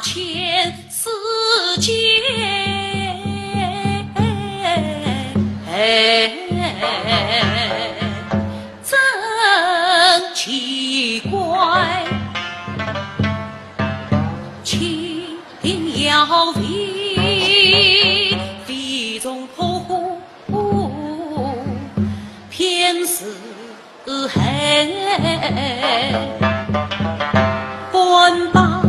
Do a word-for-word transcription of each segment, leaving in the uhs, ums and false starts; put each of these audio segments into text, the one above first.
千世间，真奇怪。 清平要为非从破，偏是恨，官把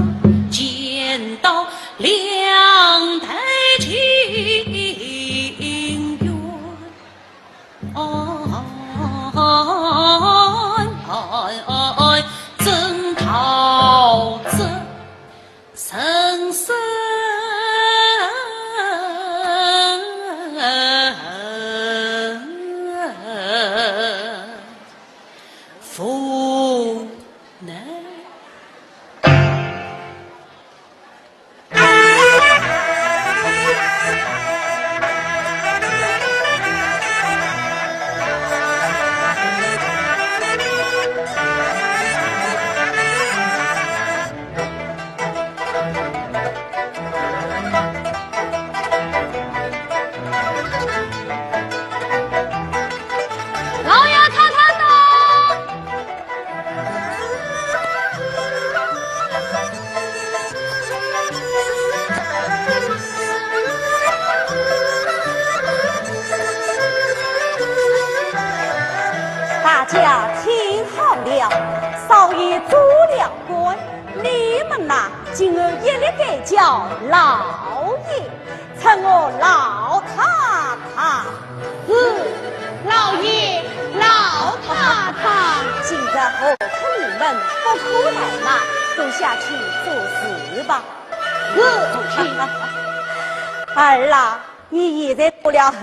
剪刀两代情缘。 老爷太太到。 大家听好了，少爷做了官，你们呐，今后一律改叫老爷。 称我老太太。是，老爷、老太太。今日何苦你们不可来嘛？都下去做事吧。是，母亲。儿啊，你现在做了侯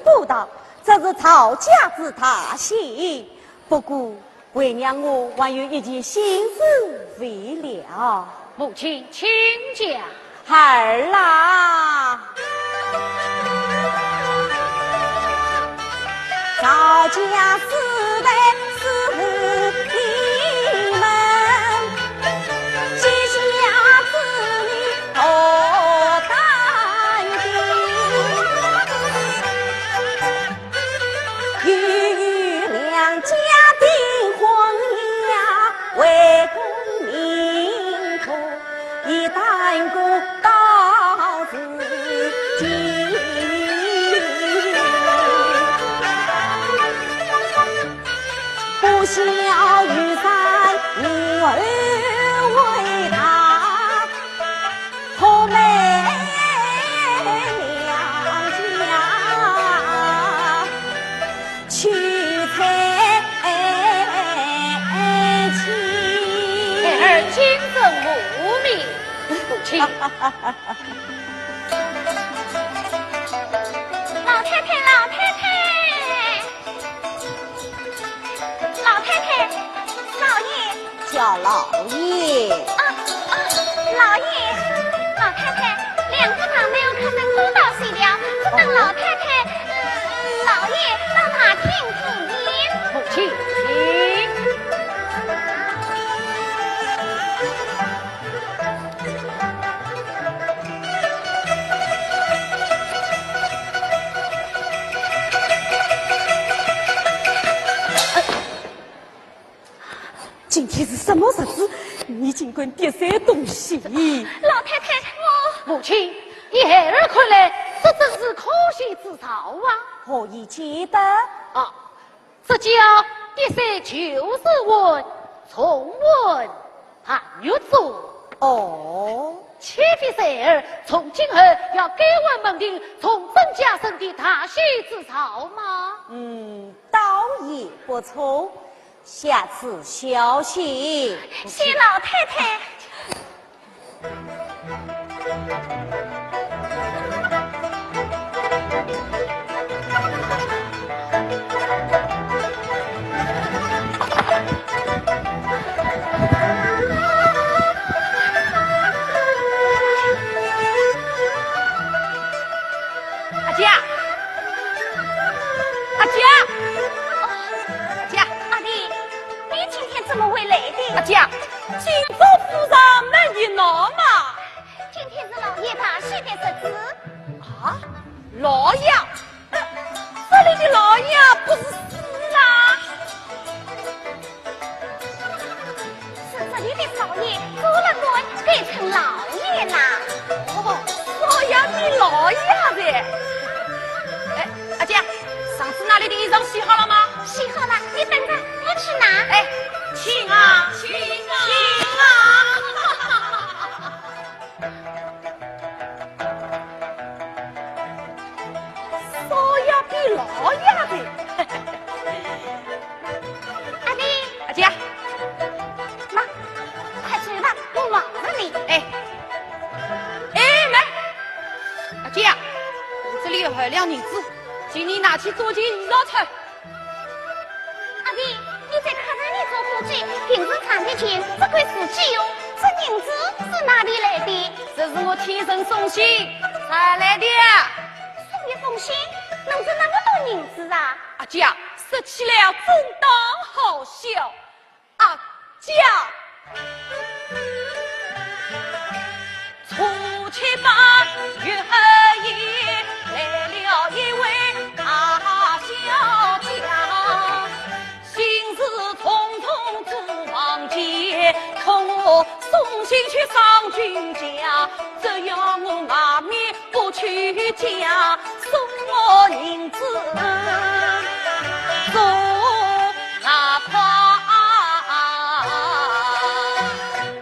府的，这是曹家之大喜。不过 为娘我还有一件心事未了。母亲，请讲。儿啊，赵家世代是你们，膝下之女何担定？ 又有两家订婚呀，为功名图，已耽搁到如今。不孝有三，无后为大。 破门两家，娶妻儿。孩儿谨遵母命。母亲。老太太，老太太。 老太太，少爷。叫老爷。啊，啊，老爷，老太太，两只大妹我看得多到水了，只等老太太，嗯，老爷到大厅听听。母亲，请。 今天是什么日子？你竟敢跌碎东西！老太太，我……母亲，依孩儿看来，这真是可喜之兆啊！何以见得？啊，这叫跌碎旧时运，重运寒月中。哦。岂非孩儿从今后要改换门庭，重振家声的大喜之兆吗？嗯，倒也不错。 下次小心。谢老太太。阿姐，阿姐，阿姐。阿弟， 你今天怎么会来的？阿姐，今朝府上没热闹嘛。爷大喜的日子。啊，老爷，呃，这里的老爷不是死了？是这里的少爷做了官，改成老爷啦。哦，少爷比老爷的。哎，阿姐，上次拿来的衣裳洗好了吗？洗好了，你等着，我去拿。哎，请啊，请啊，请啊！ 少爷比老爷的。阿弟，阿姐，妈，快走吧，我望着你。哎，哎，慢，阿姐啊，我这里有二两银子，请你拿去做件衣裳穿。 阿弟，你在客栈里做伙计，平时赚的钱只够自己用，这银子是哪里来的？这是我替人送信带来的。送一封信，弄出那么多银子啊？阿姐啊，说起来啊，真当好笑。阿姐啊， 初七八月里来了一位大小姐，心事重重做房间，托我送信去上君家，只要我外面不去家，送我银子做哪怕。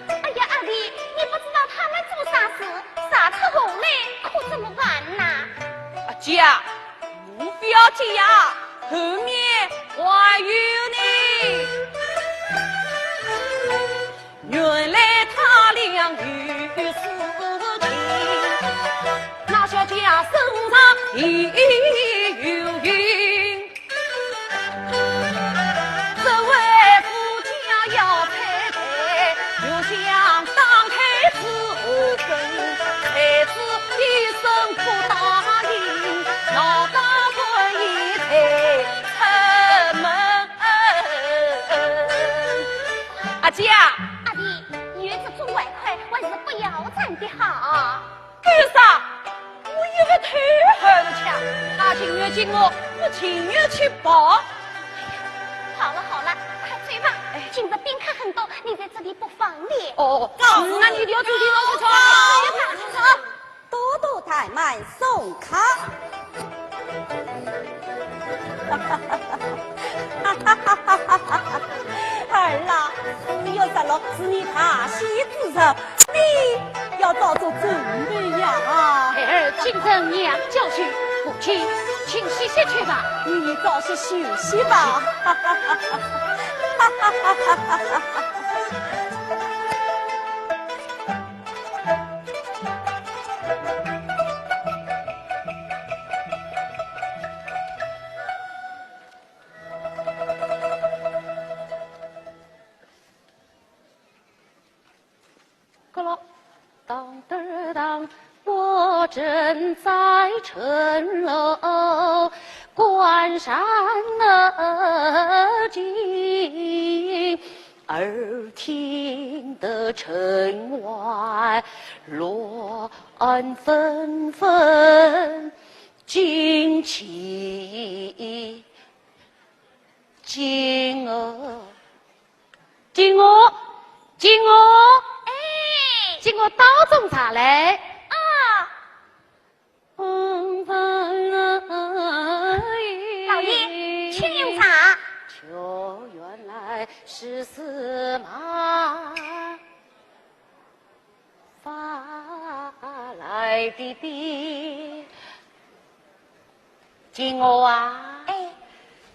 哎呀，阿弟，你不知道他们做啥事，查出祸来可怎么办呐？阿姐啊，我不要紧呀，后面还有呢。原来他俩有私情，那小姐身上也有孕。 这位夫家要拆台，又想打开子后根，孩子一声不答应，老大官也得出门。阿姐啊，阿弟，有这种外快，还是不要斩的好。 干啥？我一个头还不抢，他情愿进我，我情愿去跑。好了好了，快走吧，哎，今日宾客很多，你在这里不方便。哦，告辞。那你就要注意了，快走。快走，快走。多多怠慢，送客。 儿啊，四月十六是你大喜之日，你要早做准备呀！孩儿今日娘家去，母亲，请歇息去吧。你早些休息吧。咯咯，当当当，我正在城楼观山而今，耳听得城外乱纷纷，惊起 金娥，金娥，金娥，哎，金娥，倒盅茶来。啊。老爷，请用茶。金娥啊，哎，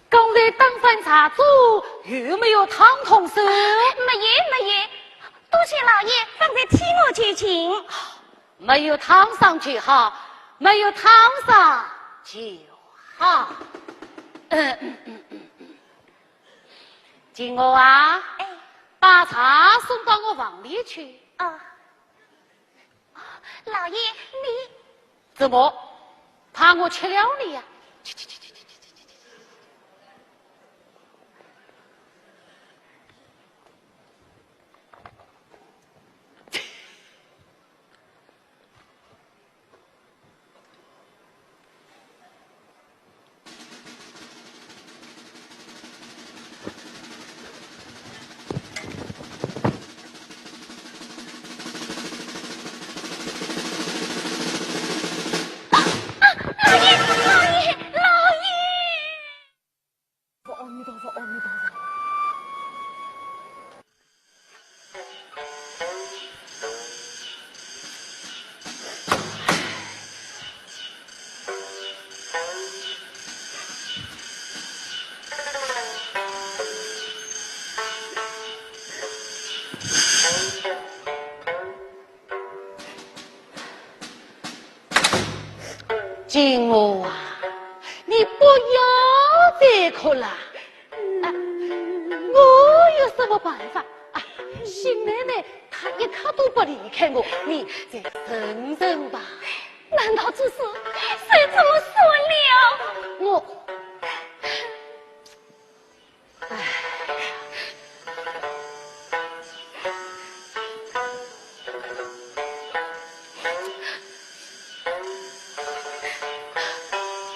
刚才打翻茶盅，有没有烫痛手？没有，没有，多谢老爷方才替我解情。没有烫伤就好，没有烫伤就好。金娥啊，哎，把茶送到我房里去。啊。 老爷，你怎么怕我吃了你呀？去去去去去去去去去！金娥啊，你不要再哭了。啊，我有什么办法？啊，新奶奶她一刻都不离开我，你再忍忍吧。难道这事谁这么说了？我，唉。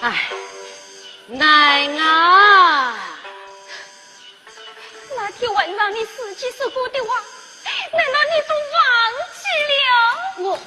唉，难啊！那天晚上你自己说过的话，难道你都忘记了？我，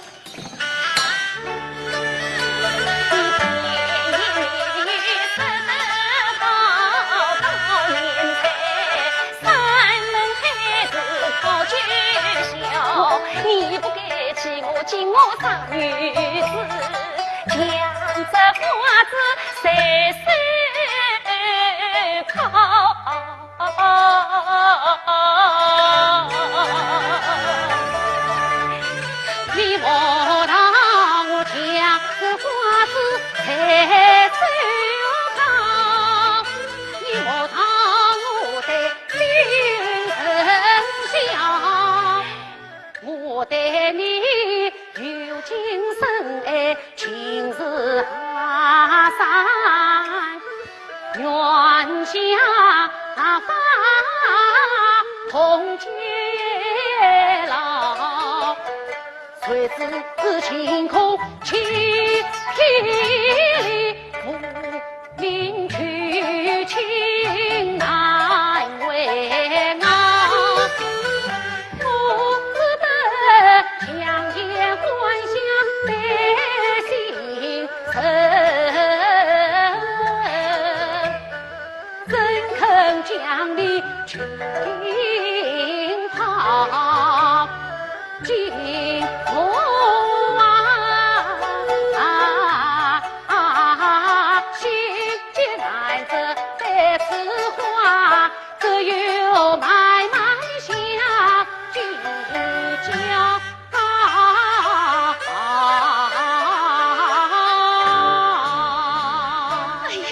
哎呀，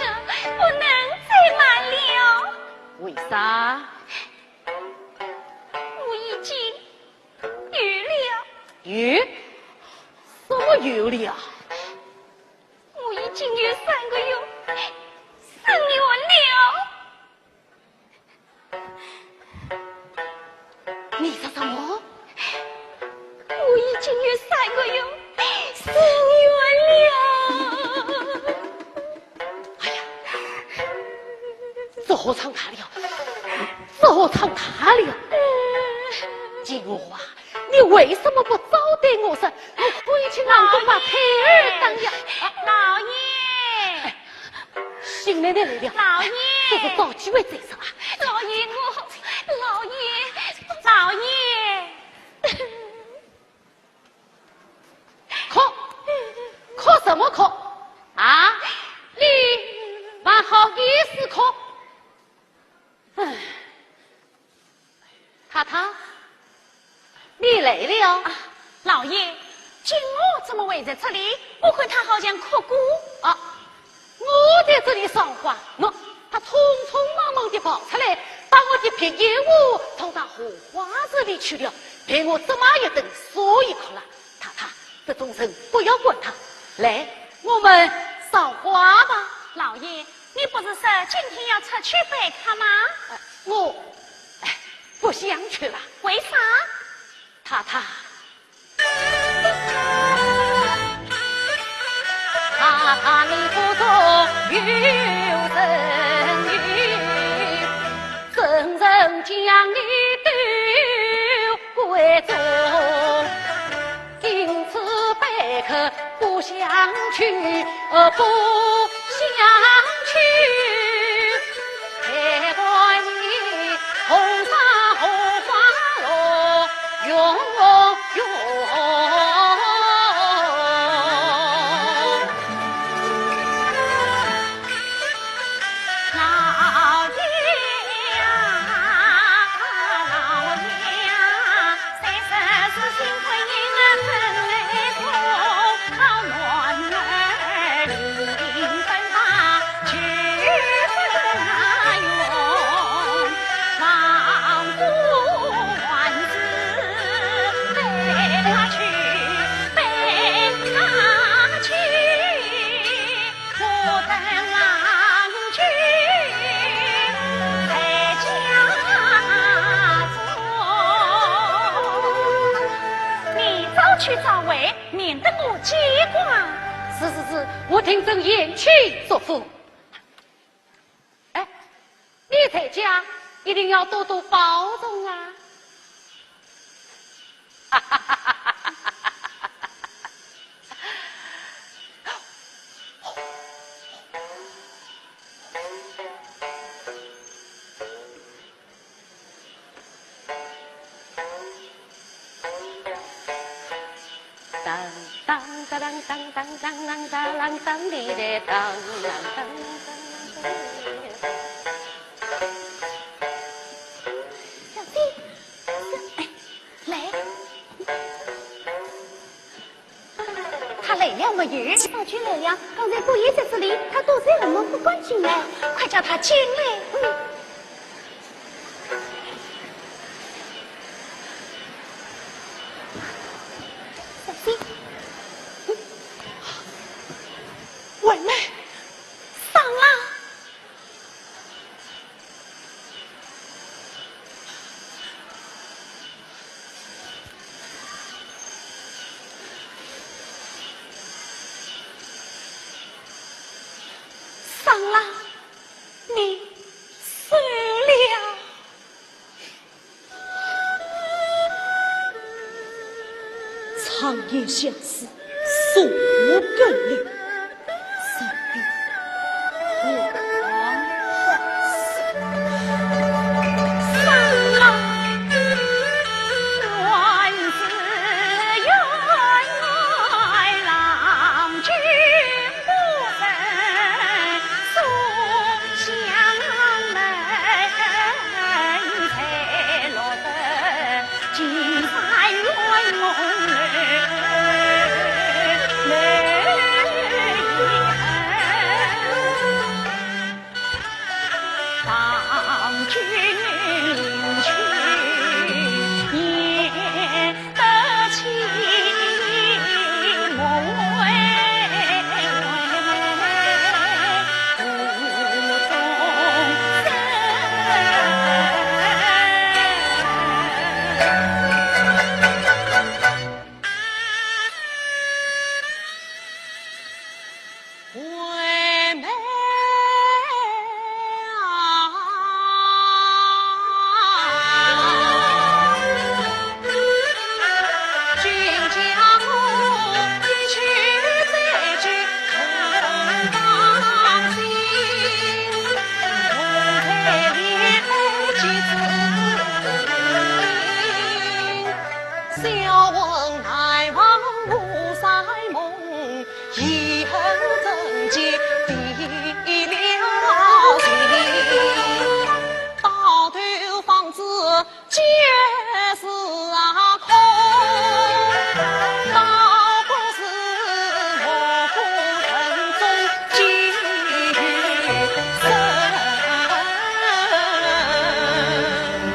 不能再瞒了。为啥？我已经有了。有？什么有了？我已经有三个月身孕了。 你说什么？我已经有三个月身孕了。哎呀，这下唱大了，这下唱大了。金娥啊，你为什么不早对我说？我可以去让我把胎儿打呀。啊，老爷。哎， 新奶奶来了。老爷。这是找机会再说吧。老爷，我，老爷，老爷。哭？哭什么哭？啊？你还好意思哭？唉。 太太，你来了。啊，老爷，金娥怎么会在这里？我看她好像哭过。啊，我在这里赏花，喏，她匆匆忙忙地跑出来，把我的鼻烟壶送到荷花池里去了，被我这么一顿，所以哭了。太太，这种人不要管她。来，我们赏花吧。老爷，你不是说今天要出去拜客吗？呃，我，哎， 不想去了。为啥？太太，太太，你府中有人有，真人将你丢闺中。 因此拜客不想去，呃，不想去。陪伴你同赏荷花落，永永。 老爷呀，老爷呀，三十四星辰应分来过，好男儿去找回，免得我见怪。是是是，我定遵贤妻嘱咐。哎，你在家一定要多多保重啊。当当当当当当当当当当滴答当当当当当当。小姐，小，哎，来。 他来了没有？早就来了，刚才姑爷在这里，他躲在我们不敢进来。快叫他进来。嗯。小心。嗯。外面。上了。 商郎，你死了。常言相思， 送我更离，送你我往事。商郎，还是远来郎君不曾送香门，才落得 今山远梦楼，楼遗恨。当君临去，念得妻莫回。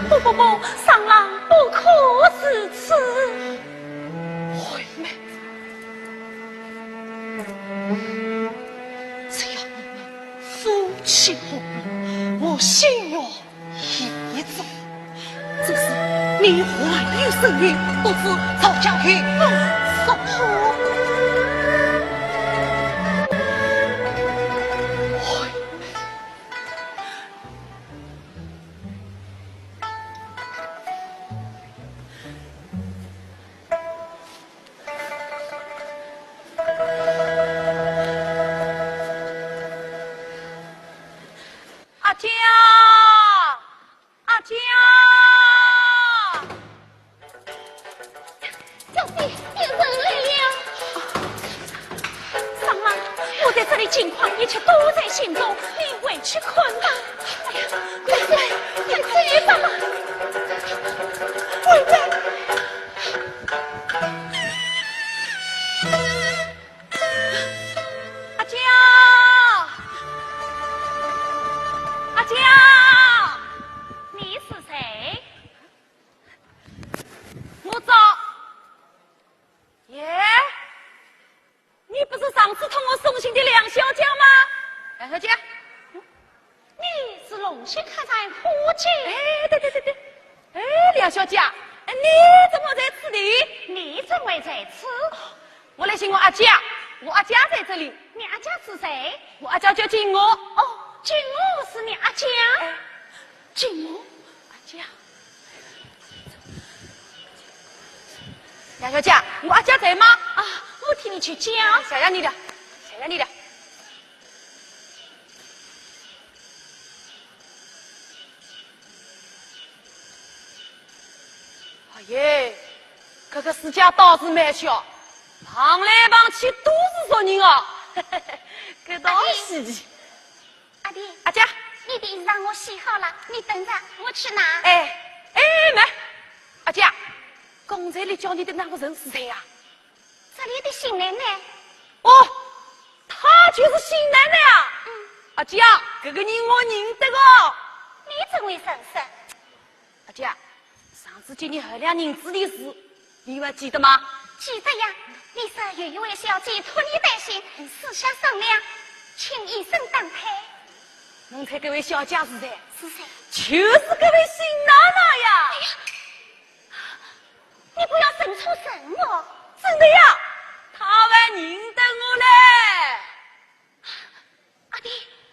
不不不，商郎不可如此。惠妹，只要你们夫妻和睦，我心愿 已足。只是你还有身孕，不知曹家有何说法？阿娇，阿娇！小姐，有人来了。商郎，我在这里惊慌，一切都在心中，你回去看吧。哎呀，快走，快走吧。回来。 阿娇，阿娇，你是谁？我找，耶，你不是上次托我送信的梁小姐吗？梁小姐，你是龙兴客栈伙计？哎，对对对对，哎，梁小姐，哎，你怎么在此地？你怎怎会在此？我来寻我阿姐，我阿姐在这里。你阿姐是谁？我阿姐叫金娥。哦，金娥是你阿姐？哎。金娥？阿姐。杨小姐，我阿姐在吗？啊，我替你去叫。谢谢你了，谢谢你了。 哎耶，搿个世界倒是蛮小，碰来碰去都是熟人哦。搿倒稀奇。阿弟，阿姐。你的衣裳我洗好了，你等着，我去拿。哎，哎，慢，阿姐，刚才里叫你的那个人是谁呀？ 这里的新奶奶。哦，她就是新奶奶啊？嗯。阿姐，搿个人我认得哦。你怎会认识？阿姐，上次给你二两银子的事，你还记得吗？记得呀，你说有一位小姐托你带信，私下商量，请医生打胎。侬猜搿位小姐是谁？是谁？就是搿位新奶奶呀。哎呀， 你不要神出神哦。真的呀，她还认得我嘞。阿弟，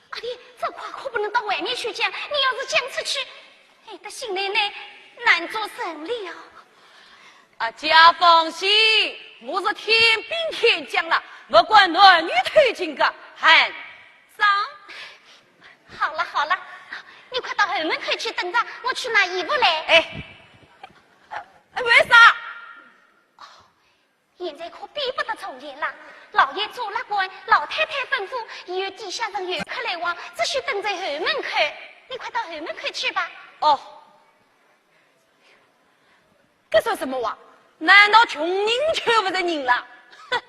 阿弟，这话可不能到外面去讲，你要是讲出去，害得新奶奶难做人了。阿姐放心，我是天兵天将了，不管男女偷情个，还 上。好了好了，你快到后门口去等着，我去拿衣服来。哎，哎，为啥？哦，现在可比不得从前了。老爷做了官，老太太吩咐，以后底下人有客来往，只许等在后门口。你快到后门口去吧。哦。 搿算什么话？难道穷人看勿着人了？哼！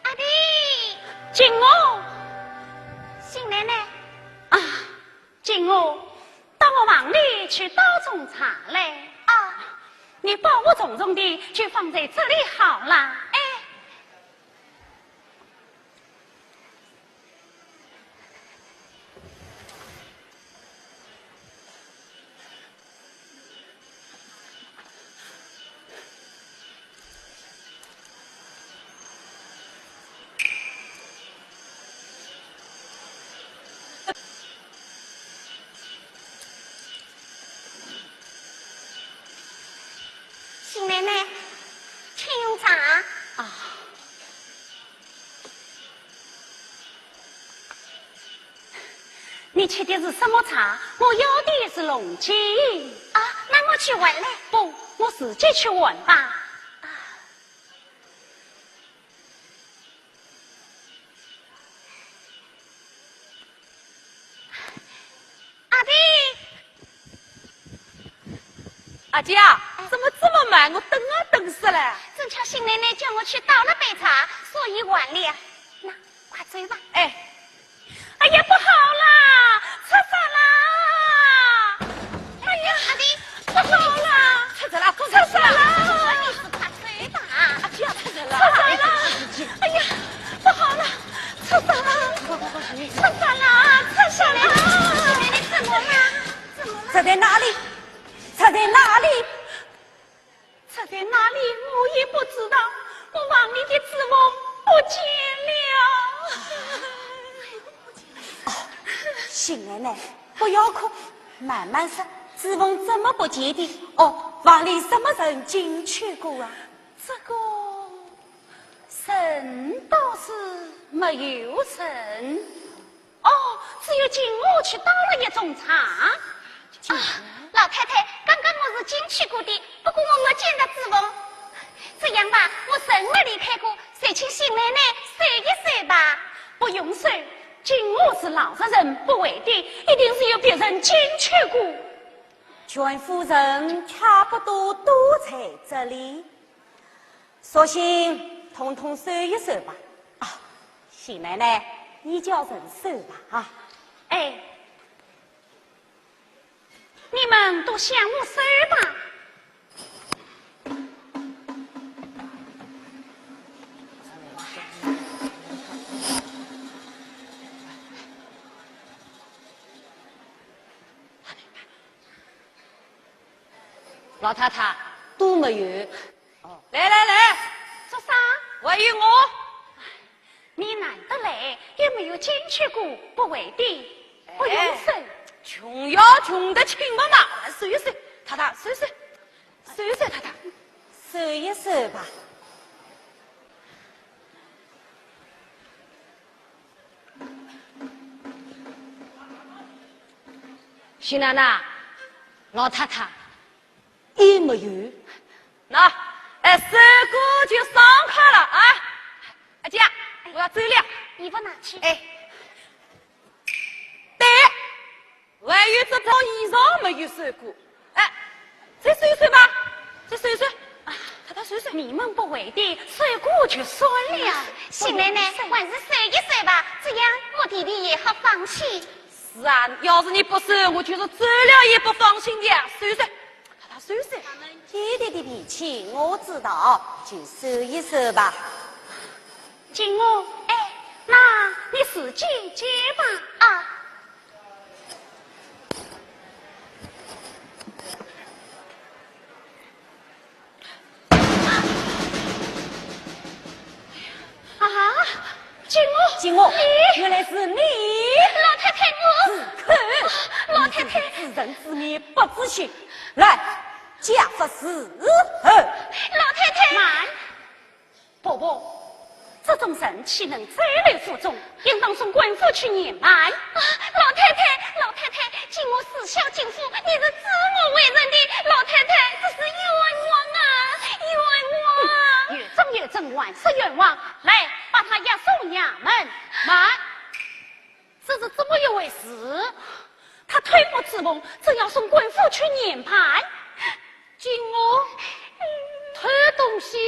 阿弟。金娥。新奶奶。啊，金娥，到我房里去倒盅茶来。啊。你帮我重重地就放在这里好了。哎。 新奶奶，请茶。啊。你吃的是什么茶？我要的是龙井。啊，那我去换来。不，我自己去换吧。啊。 阿弟。阿姐啊，怎么这么慢？我等啊等死了。正巧新奶奶叫我去倒了杯茶，所以晚了。那，快走吧。哎。哎呀，不好啦，出事啦！哎呀，阿弟，不好啦，出事了，出事了！你是快走吧。阿姐啊，出事了！出事了！哎呀，不好了，出事了！快快快，快快！出事了，出事了！新奶奶，怎么了？怎么了？出在哪里？出在哪里？ 出在哪里我也不知道，我房里的珠凤不见了。哦，新奶奶，不要哭，慢慢说，珠凤怎么不见的？哦，房里什么人进去过啊？这个人倒是没有人。 哦，只有金娥去倒了一盅茶。啊，老太太，刚刚我是进去过的，不过我没见到珠凤。这样吧，我人没离开过，就请新奶奶收一收吧。不用收，金娥是老实人，不会的，一定是有别人进去过。全府人差不多都在这里。 索性统统收一收吧。啊，新奶奶，你叫人收吧，啊。哎，你们都向我收吧。老太太，都没有。 来来来，做啥？还有我。你难得来，又没有进去过，不会的，不用收。哎，穷要穷得清白嘛，收一收，太太，收一收，收一收，太太，收一收吧。 新奶奶，老太太，也没有。那，哎，收过就上炕了啊。阿姐，我要走了。衣服拿去。哎。对，还有这套衣裳没有收过。哎，再收一收吧，再收一收。啊，太太收一收。你们不会的，收过就算了。新奶奶，还是收一收吧，这样我弟弟也好放心。 是啊，要是你不收，我就是走了也不放心的。收收，快点收收。弟弟的脾气我知道，就收一收吧。金娥，哎，那你自己接吧。啊。 啊，金娥，金娥，你，原来是你。老太太，我，住口！老太太。你真是自生自灭不知羞。来，家法伺候。老太太。慢。 婆婆，这种人岂能在留府中？应当送官府去严办。啊，老太太，老太太，金娥私效金府，你是知我为人的，老太太，这是冤枉啊，冤枉啊！有证有证，还说冤枉？来，把她押送衙门。慢，这是怎么一回事？她推磨致疯，正要送官府去严办。金娥，偷东西。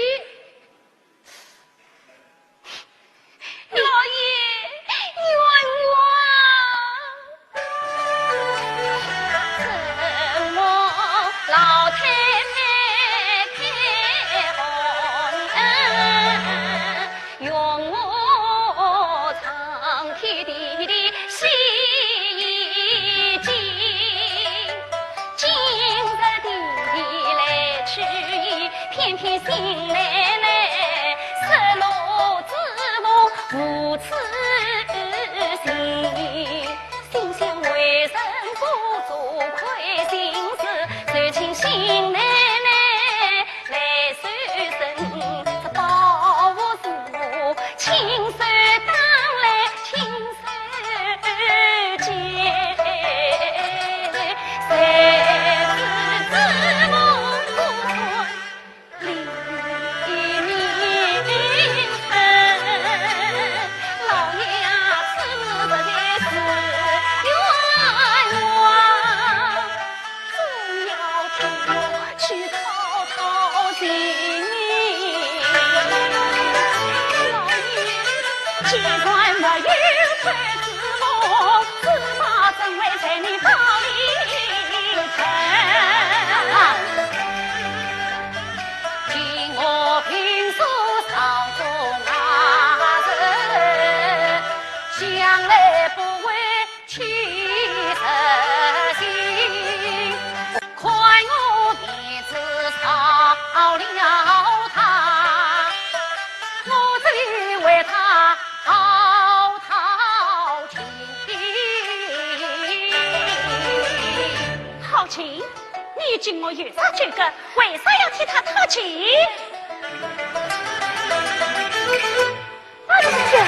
老爷，冤枉！什么老太太开恩，用我苍天地地洗衣机。 今日地里来去，偏偏新奶奶失落之母无处寻。心想为人不做亏心事，就请新奶奶来收身。讨情？你敬我有啥资格？为啥要替他讨情？哎呀！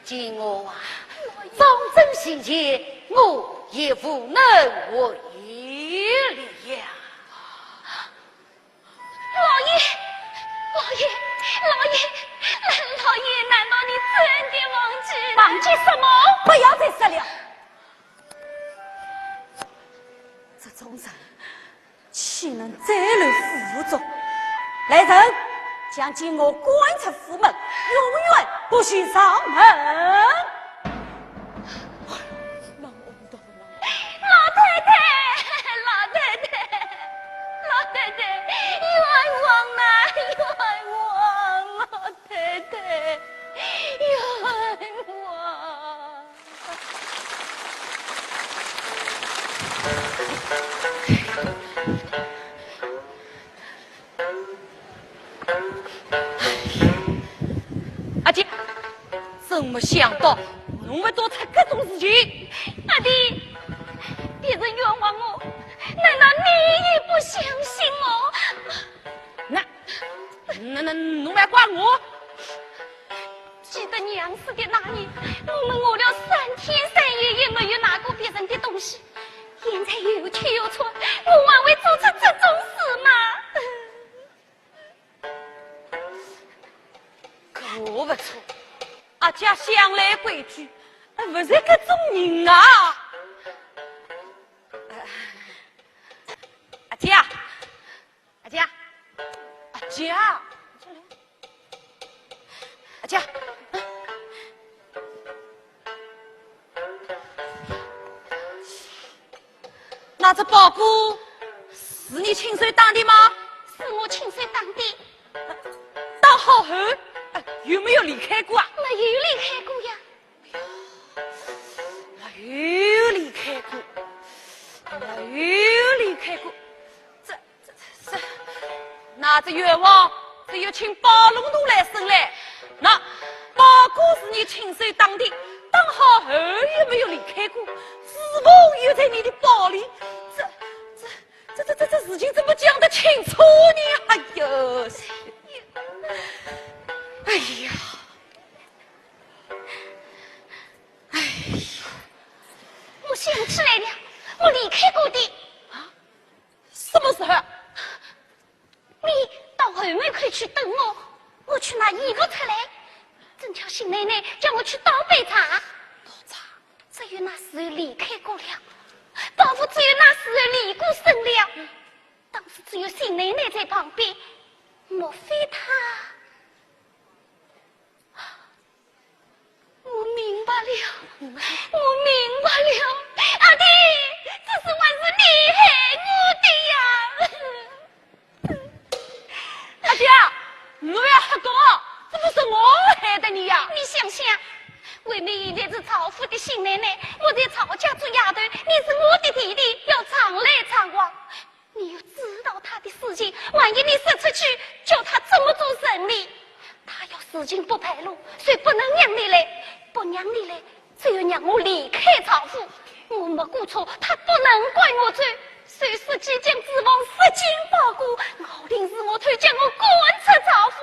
金娥啊，张真心切，我也无能为力呀。老爷，老爷，老爷，老爷，难道你真的忘记了？忘记什么？不要再说了。这种人，岂能再留府中？来人，将金娥赶出府门，永远不许上门。老太太，老太太，老太太，冤枉啊，冤枉，老太太，冤枉。阿姐，真没想到侬会做出搿种事情。阿弟，别人冤枉我，难道你也不相信我？那，那，那侬还怪我？记得娘死的那年，我们饿了三天三夜，也没有拿过别人的东西。现在又穷又困，我还会做出这种事吗？ 搿勿错，阿姐向来规矩，哎，勿是搿种人啊。哎，阿姐，阿姐，阿姐，阿姐。 那只包裹是你亲手打的吗？是我亲手打的。打好后，哎，有没有离开过啊？没有离开过呀。没有离开过，没有离开过。这，这，这，那这冤枉只有请包龙图来审嘞。那包裹是你亲手打的，打好后有没有离开过？是否有在你的包里？这，这，这，这，这，这事情怎么讲得清楚呢？哎呀，哎呀，哎呀！我想起来了，我离开过的。啊？什么时候？ 你到后门口去等我，我去拿衣服出来。正巧邢奶奶叫我去倒杯茶。倒茶？只有那时候离开过了，包袱只有那时候离过身了。当时只有邢奶奶在旁边，莫非她…… 我明白了，我明白了，阿弟，这事还是你害我的呀！阿姐，侬勿要瞎讲哦，这不是我害的你呀！你想想，赵府的新奶奶，我在赵家做丫头，你是我的弟弟，要常来常往。你又知道他的事情，万一你说出去，叫他怎么做生理？他要事情不败露，就不能让你来，不让你来，就要让我离开赵府。我没过错，他不能赶我走。就说即将之王失敬报国，敖廷是我头，将我赶出赵府。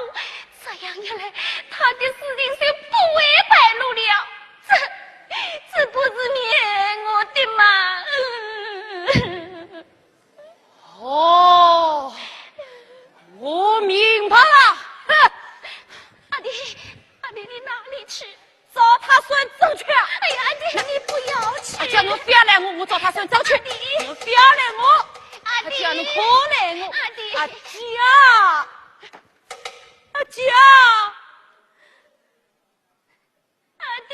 这样一来，他的事情就不会败露了。这，这不是你害我的吗？哦，我明白了。哼，阿弟，阿弟，你哪里去？找他算账去啊！哎呀，阿弟，你不要去。阿姐，侬覅拦我，我找他算账去。阿弟，侬覅拦我。阿弟，阿姐，侬覅拦我。阿弟，阿姐，阿姐。 阿弟。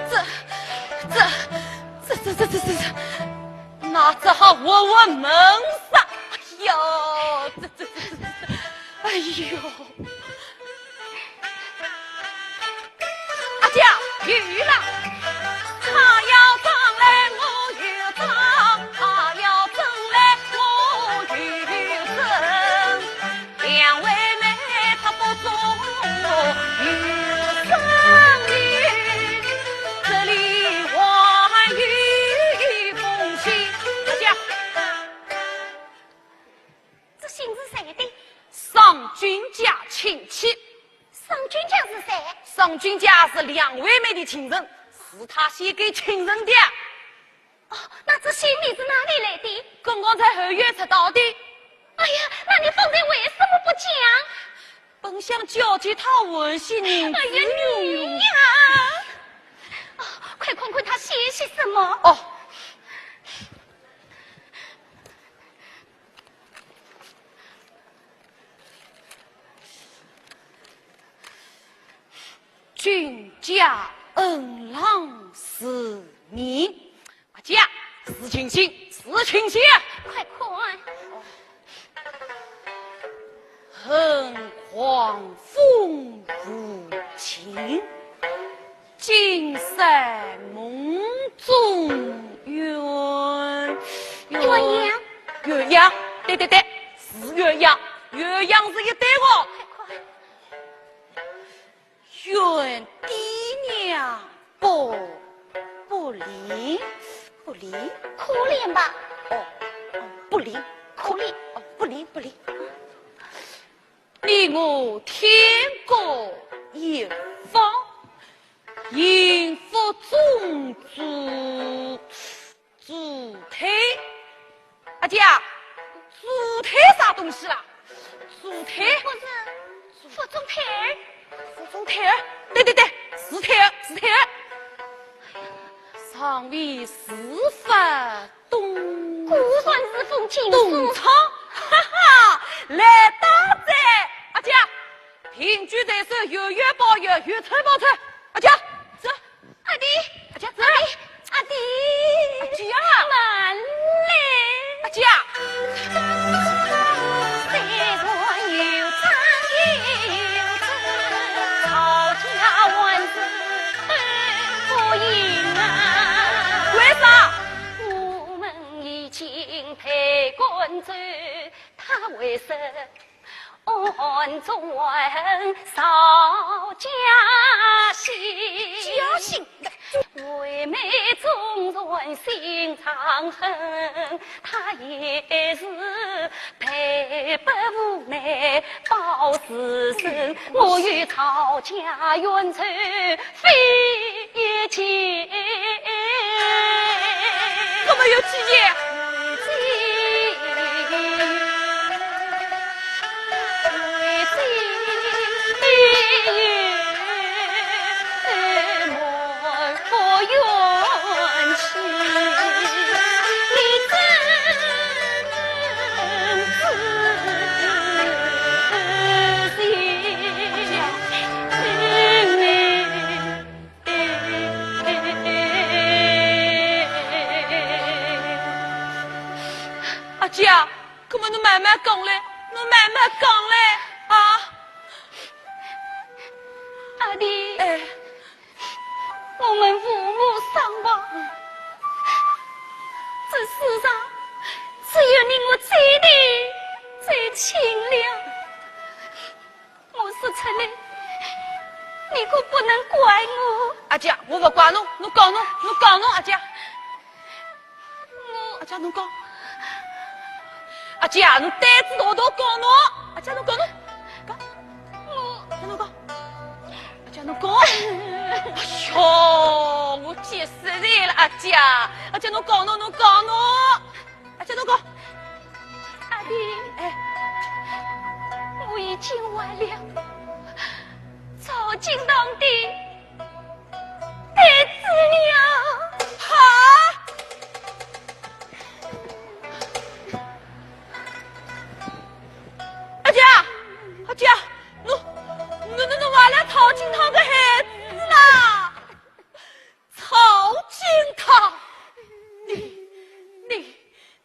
这，这，这，这，这，这， 那只好活活闷煞。哎呦，这这这这这，哎呦！阿姐，有了！他要争来我又争，他要争来我又争。 两位妹她不中有生理，这里还有一封信。阿姐，这信是谁的？商君家亲戚。商君家是谁？商君家是两位妹的亲人，是他写给亲人的。 哦，那这信你是哪里来的？刚刚在后院拾到的。哎呀，那你方才为什么不讲？本想交给他换些银子用用。哎呀，你呀！哦，快看看他写些什么。哦。 君家恩郎是你。阿姐，是亲信，是亲信。快看。恨狂风无情，今宵梦中鸳，鸳鸯。鸳鸯，对对对，是鸳鸯，鸳鸯是一对哦。快看。 愿爹娘不，不灵，不灵。可怜吧？哦，哦，不灵，可怜。哦，不灵，不灵。你我天各一方，幸福总是 助推。阿姐啊，助推啥东西啦？助推？不是，腹中胎儿。腹中胎儿？对对对，是胎儿，是胎儿。尚未事发东，果然是封情书。东窗，哈哈，来到哉。阿姐啊，凭据在手，有冤报冤，有仇报仇。阿姐啊，走。 阿弟，阿姐，阿弟，阿弟，阿姐啊，慢来。阿姐啊。虽然有争有争，赵家还是不和啊。为啥？我们已经被赶走，他为什 暗中还恨赵家兴。家兴。为妹纵然心藏恨，她也是被迫无奈报此仇。我与赵家冤仇 非一件。怎么有几件？搿么侬慢慢讲嘞，侬慢慢讲嘞，啊。阿弟，哎。我们父母双亡，这世上只有你我最疼、最亲了。 我说出来，你可不能怪我。阿姐，我勿怪侬，侬讲侬，侬讲侬，阿姐。我，阿姐，侬讲。阿姐，侬胆子大大讲侬。阿姐，侬讲侬。讲。我，阿姐，侬讲。阿姐，侬讲。哎哟，我急死人了，阿姐。阿姐，侬讲侬，侬讲侬。 阿姐，侬讲。阿弟，哎。我已经完了，早进堂的，得子了。哈？阿姐，阿姐，侬，侬，侬，侬完了早进堂的孩子啦？ 曹金堂，你，你，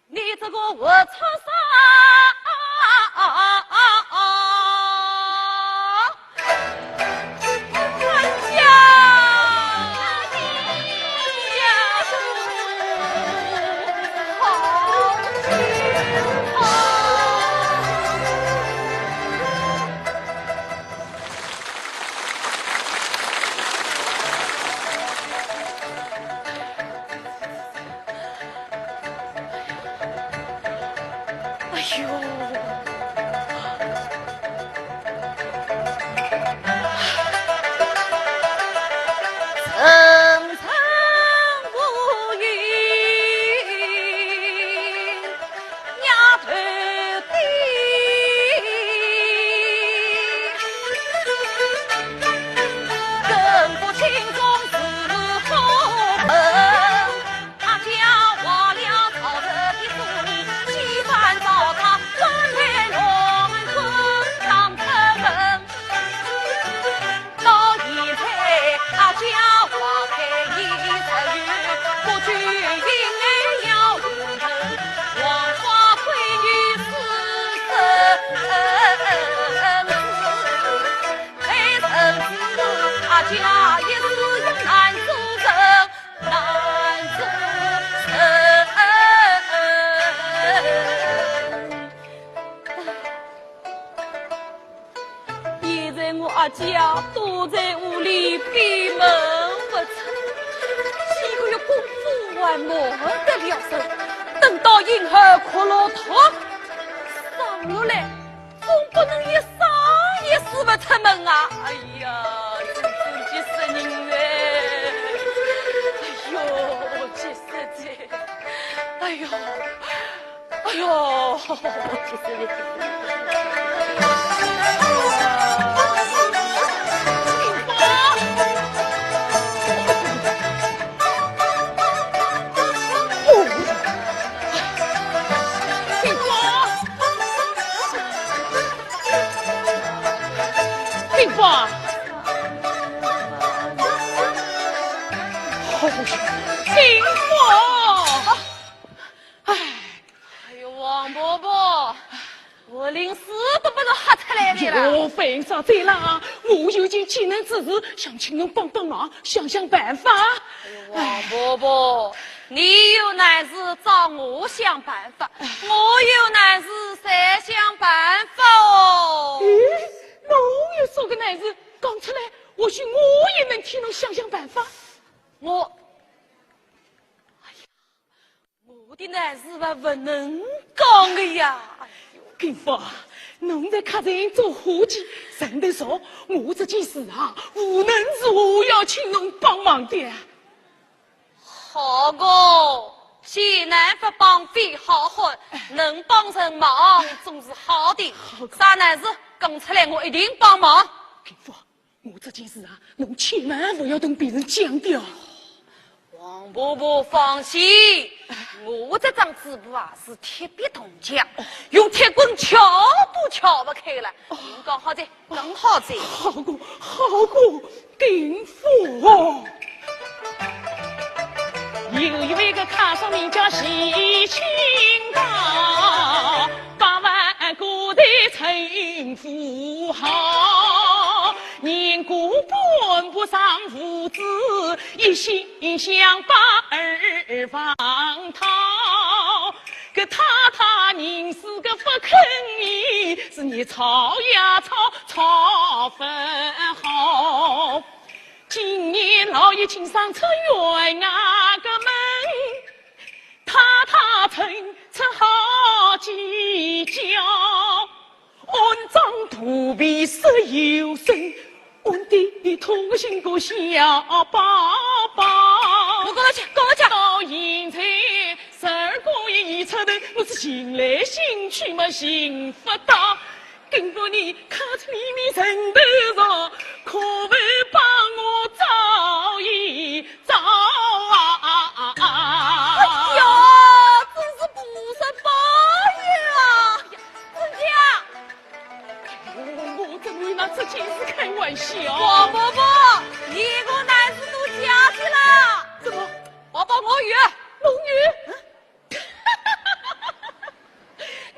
你这个活畜生！哎呀，哎呀，曹金堂！ 哎呦！现在我阿姐啊，躲在屋里闭门不出，几个月功夫还瞒得了人，等到婴儿哭了，头生落来，总不能一生也死不出门啊！哎呀，真正急死人哎！哎呦，急死人！哎呦！ 哎呦，气死你！哎呦，王婆婆，我连死都被侬吓出来的啦！哟，勿要再讲了，我有件急难之事，想请侬帮帮忙，想想办法。哎呦，王婆婆，你有难事找我想办法，我有难事才想办法哦。咦，侬有啥个难事，讲出来，或许我也能替侬想想办法。我 我的难事啊，勿能讲的呀。哎呦，金芳，侬在客人做伙计，人头少，我这件事啊，无论如何要请侬帮忙的。好个，急难勿帮非好汉，能帮人忙总是好的。好个。啥难事，讲出来，我一定帮忙。金芳， 我这件事啊，侬千万勿要同别人讲的哦。王婆婆放心，我这张嘴巴啊是铁壁铜墙，用铁棍撬都撬不开了。哦。侬讲好哉，讲好哉。好个，好个，金芳。有一位个客商名叫徐清道，陈富豪，年过半百上父子，一心想把儿房讨。搿太太宁死个勿肯依，是你吵呀吵，吵勿好。今年老爷亲上出院啊个门， 太太曾出好几跤，安装肚皮石油灯，安得痛心个小宝宝。我跟我讲，跟我讲。到现在十二个月已出头，我是寻来寻去嘛寻勿到。 今朝你看出里面人头上，可否帮我照一照啊？哎呀，真是菩萨保佑啊！春姐，我，我怎么会拿这件事开玩笑？王伯伯，你个男子都假去了。怎么？宝宝我有。侬有？嗯？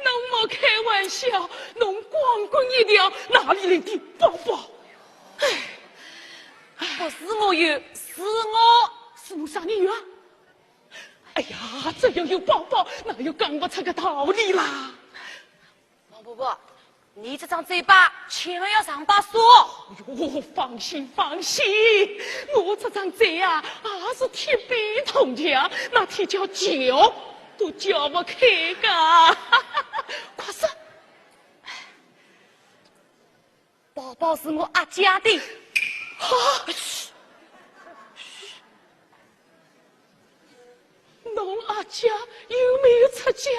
侬莫开玩笑，侬光棍一条，哪里来的宝宝？哎，不是我有，是我。是侬啥人有啊？哎呀，只要有宝宝，哪有讲不出个道理啦？王伯伯， 你这张嘴巴千万要上把锁。哟，放心，放心，我这张嘴啊，也是铁板铜墙，那铁锹撬都撬不开个。快说。宝宝是我阿姐的。啊！ 侬阿姐有没有出嫁？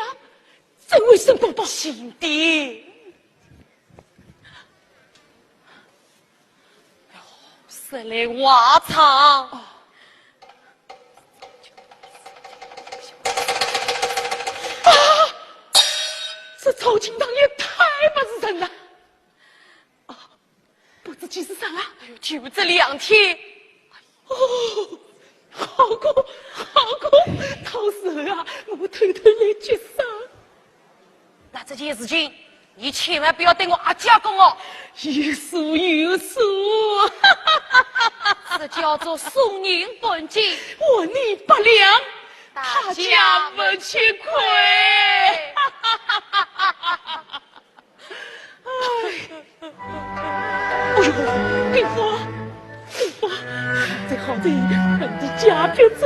怎会生宝宝？是的。哎呦，说来话长。哦。啊！这赵金堂也太不是人了。 啊，不知几时生啊？哎呦，就这两天。哦，好个，好个，到时候啊，我偷偷来接生。那这件事情，你千万不要对我阿姐讲哦。有数，有数。这叫做送人半斤，还你八两，他家不吃亏。 哎，哎呦，伯伯，伯伯，好哉好哉，俺的家别走。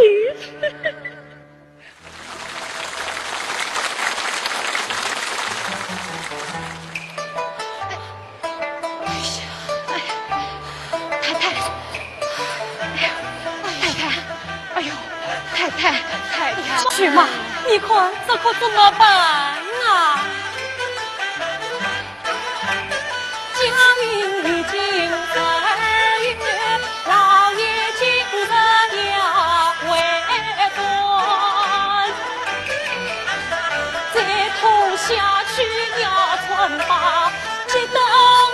哎呀，哎呀，太太，哎呀，太太。 哎呦，太太，太太。雪妈，你看这可怎么办啊？家门已经十二月，老爷今日要回转，再拖下去要穿帮，急得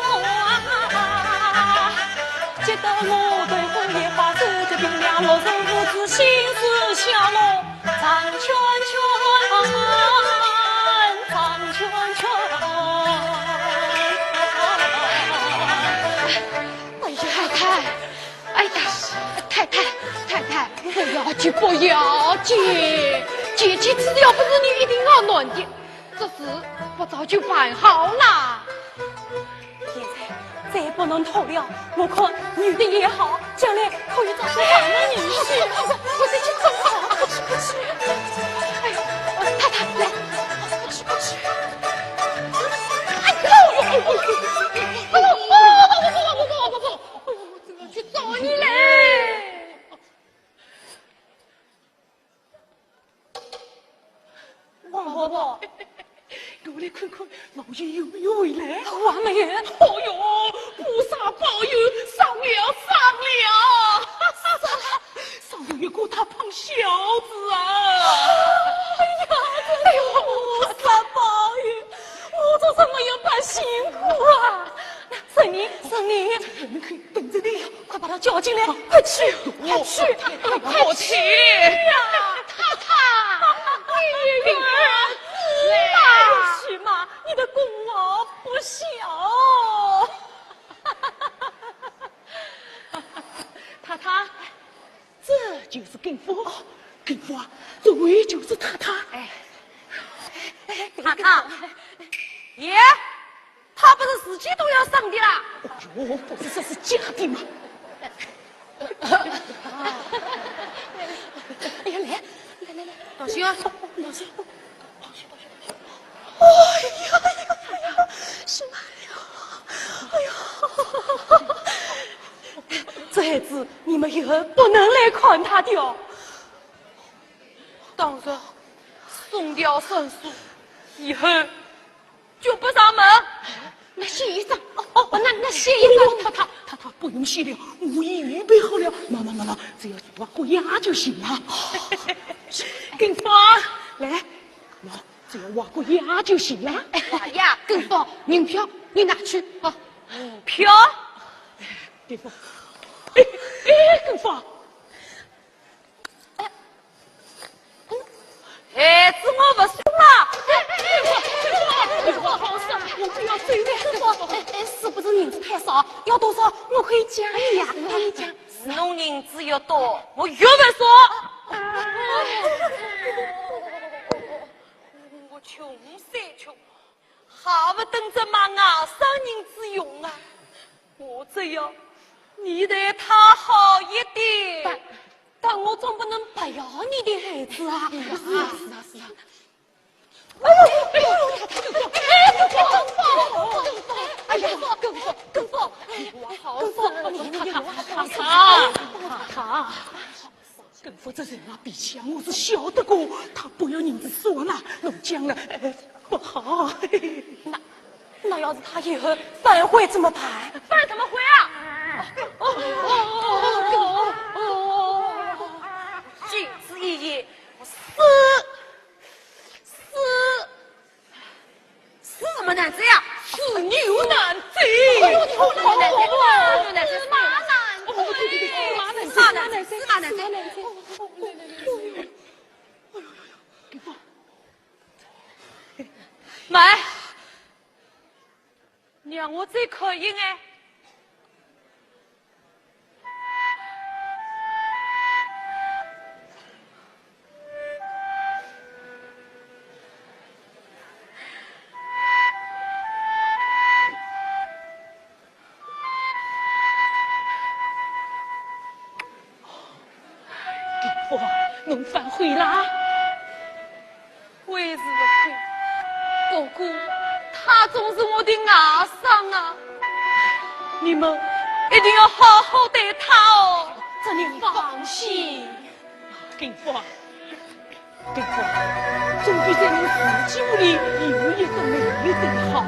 我啊！ 急得我头昏眼花，手脚冰凉，落人无知，心似小鹿，转圈圈，转圈圈。哎呀，太太，哎呀，太太，太太，不要紧，不要紧，姐姐只要不是你一定要暖的。 这事不早就办好啦。现在再不能拖了，我看女的也好，将来可以找个大男人婿。我再去找啊，快去，快去。哎呦，太太，来，快去，快去。哎呦，哎呦，哎呦，哎呦，我怎么去找你嘞？ 王伯伯，我来看看老爷有没有回来。还没有。哦哟，菩萨保佑，上了，上了！上了，上了一个大胖小子啊！哎呀，哎呦，菩萨保佑，我做什么要白辛苦啊？那是你，是你。在门口等着你。快把他叫进来，快去，快去，快去呀！太太，你也有儿子啦！你妈，你的功劳不小。太太，这就是根福。哦，根福啊，这位就是太太。哎，太太，爷，他不是自己都要上的啦？哦哟，不是，这是假的嘛。哎呀，来，来来来，当心啊，当心。 哎呀呀呀呀，什么呀？哎呀，这孩子你们以后不能来看他的哦。当然，送掉算数，以后就不上门。那谢医生，哦哦，那那谢医生，他他他他不用谢了，我已预备好了。慢慢慢慢，只要挖个牙就行了。根福，来，喏， 只要挖个牙就行了。挖牙，根福，银票，你拿去啊。票？根福，哎哎，根福，哎，这我不送了。根福，根福，好事，我不要走了。根福，哎哎，是不是银子太少？要多少？我可以加你呀，可以加。是侬银子越多，我越不送。 我穷三穷，还不等着买牙刷银子用啊！我只要你待他好一点。但，但我总不能白要你的孩子啊！是啊，是啊，是啊。哎呦，哎呦，哎呦，哎呦，哎呦，哎呀，根福，根福，哎呀，好，根福，你看看，看看，看看。 根福这人啊，脾气啊，我是晓得个，他不要银子算了，弄僵了，哎，不好。那，那要是他以后反悔怎么办？反什么悔啊？哦哦哦哦哦哦！仅此一役，死，死。 是什么难子呀？是牛难子。哎呦，牛难子，牛难子，马难子，马难子，马难子，马难子。慢，让我再看一眼。 根福啊，侬反悔啦？悔是不悔，不过他总是我的外甥啊，你们一定要好好待他哦。这你放心。根福啊， 根福，总比在侬自己屋里有一个没有的好。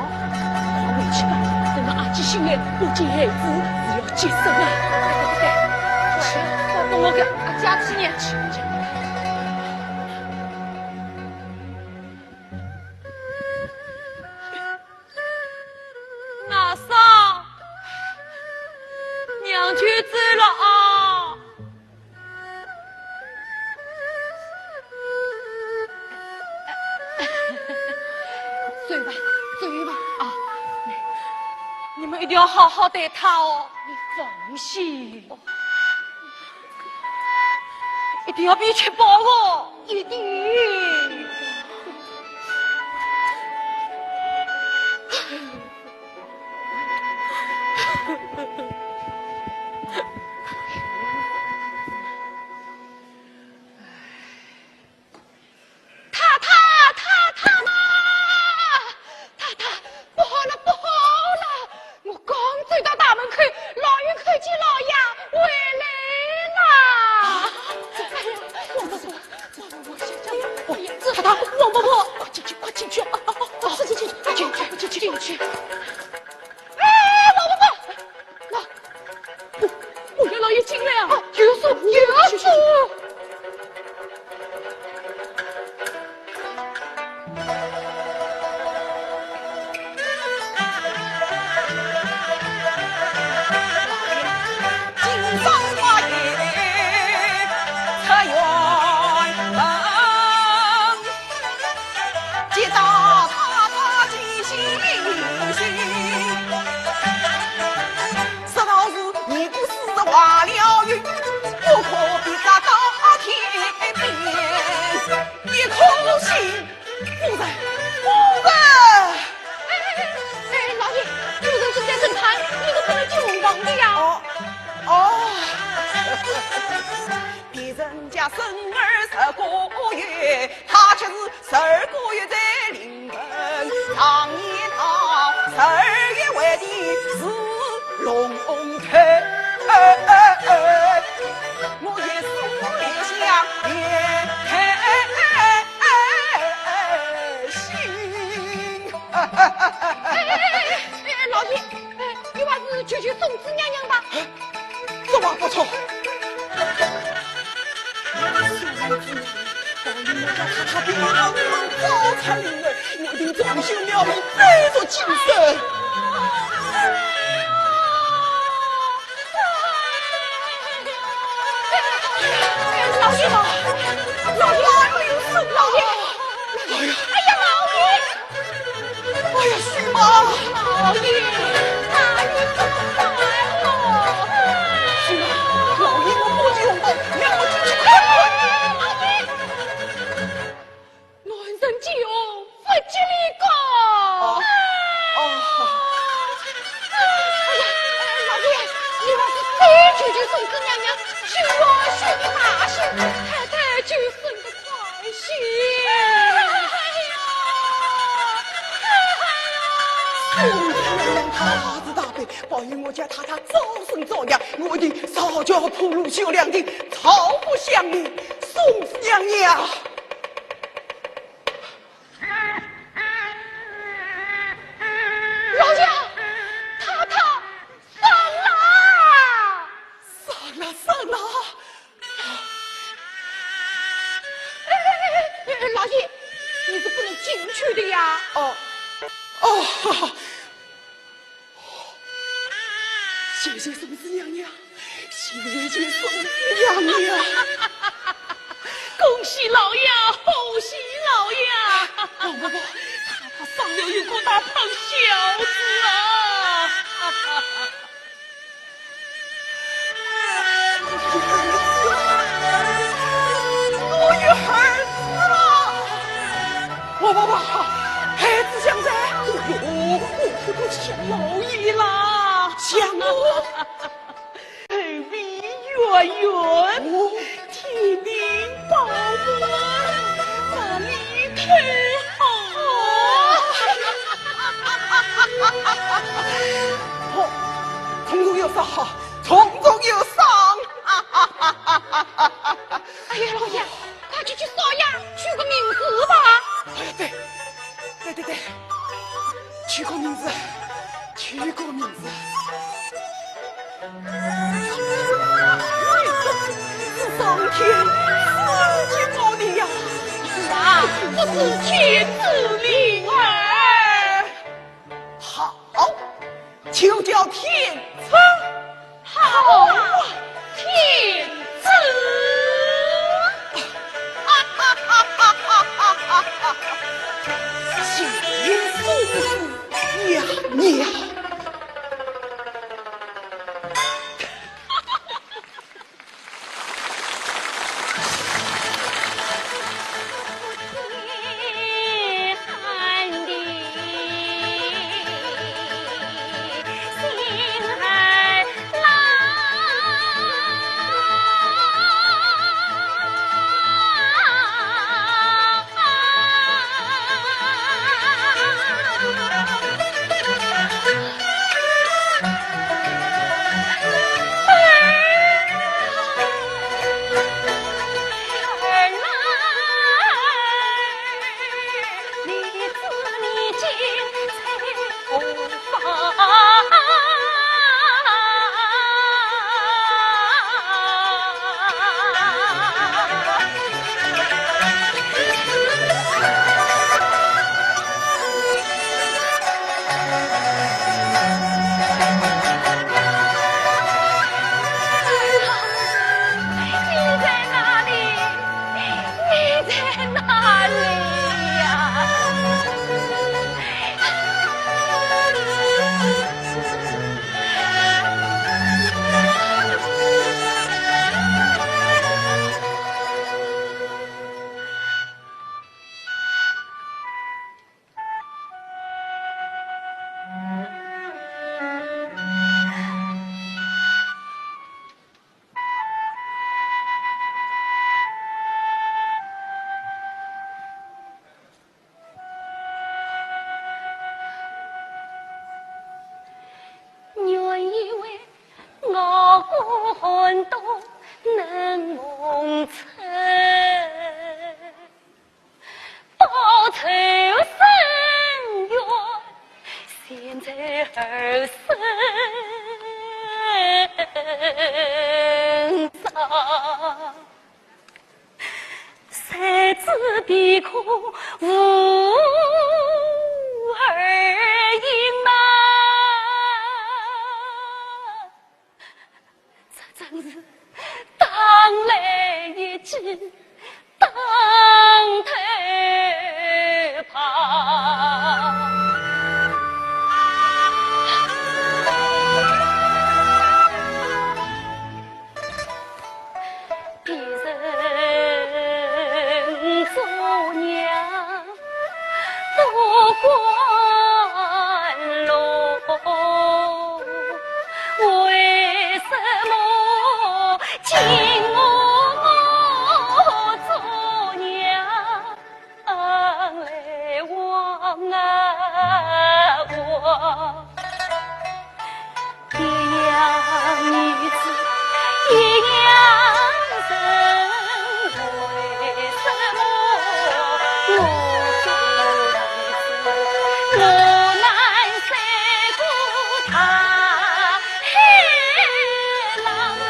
快回去吧，等到阿姐醒来，估计孩子是要急死了。对对对，快，快跟我个阿姐去呢。去，去。外甥，娘舅走了啊。 走吧，走吧。啊，你们一定要好好待他哦。你放心。一定要比吃饱哦。一定。 太太，太太，太太，不好了，不好了！我刚走到大门口，老远看见老爷回来了。哎呀，我，我，我，我，我，我，我，我，我，我，生儿十个月，他却是十二个月在临盆。常言道，十二月为的是龙胎。我一生留下也开心。哎，老爷，哎，你还是求求送子娘娘吧。这话不错。送子娘娘，保佑我家太太平安，早产临盆，我定重修庙宇，再做金身。哎，老爷，老爷，老爷，老爷，哎呀，老爷！ 哎呀，许妈！老爷，大人怎么办哦？许妈，老爷我估计用不着，让我进去看看。老爷，男人救，不吉利个。哦，哦。哎呀，老爷，你还是再求求送子娘娘，许我许你大喜，太太就生个 哎呀，哎呀！送子娘娘大慈大悲，保佑我家太太早生早养，我一定早教铺路修良田，朝不乡邻。送子娘娘。老爷，太太 上了！上了，上了！哎，哎，哎，哎，老爷，你是不能进去的呀。哦，哦，哈哈。谢谢送子娘娘，谢谢送子娘娘。恭喜老爷，贺喜老爷！不，不，不，太太生了一个大胖小子啊！ 我有儿子了！哇哇哇！孩子像谁？哦哟，我可不像老爷啦！像我？头皮圆圆，哦。 天庭饱满，万里开好。哦，从中有赏，从中有赏。哎呀，老爷，快去给少爷取个名字吧。哎，对，对对对，取个名字，取个名字。 是上天赐给我的呀。是啊，这是天赐灵儿。好，就叫天赐。好啊，天赐。谢谢叔叔娘娘。报仇伸冤，现在儿孙伤，谁知边空无儿影啊。 这真是打雷一记当头棒。别人做娘 不管路，为什么今我做娘来望啊望？ 一样女子一样人，为什么我做女子，我难胜过大海浪啊？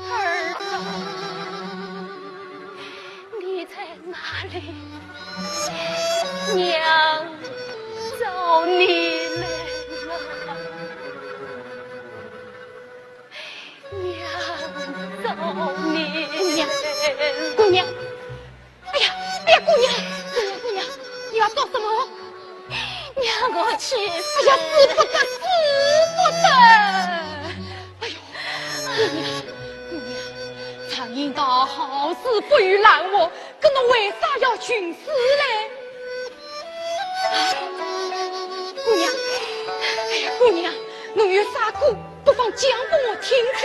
儿啊，你在哪里？娘找你来了。 娘找你来了。姑娘，姑娘，哎呀，哎呀，姑娘，姑娘，姑娘，你要做什么？娘，我去死。哎呀，使不得，使不得。哎呦，姑娘，姑娘，常言道好事不如烂祸， 搿侬为啥要寻死嘞？啊，姑娘，哎呀，姑娘，侬有啥苦，不妨讲拨我听听。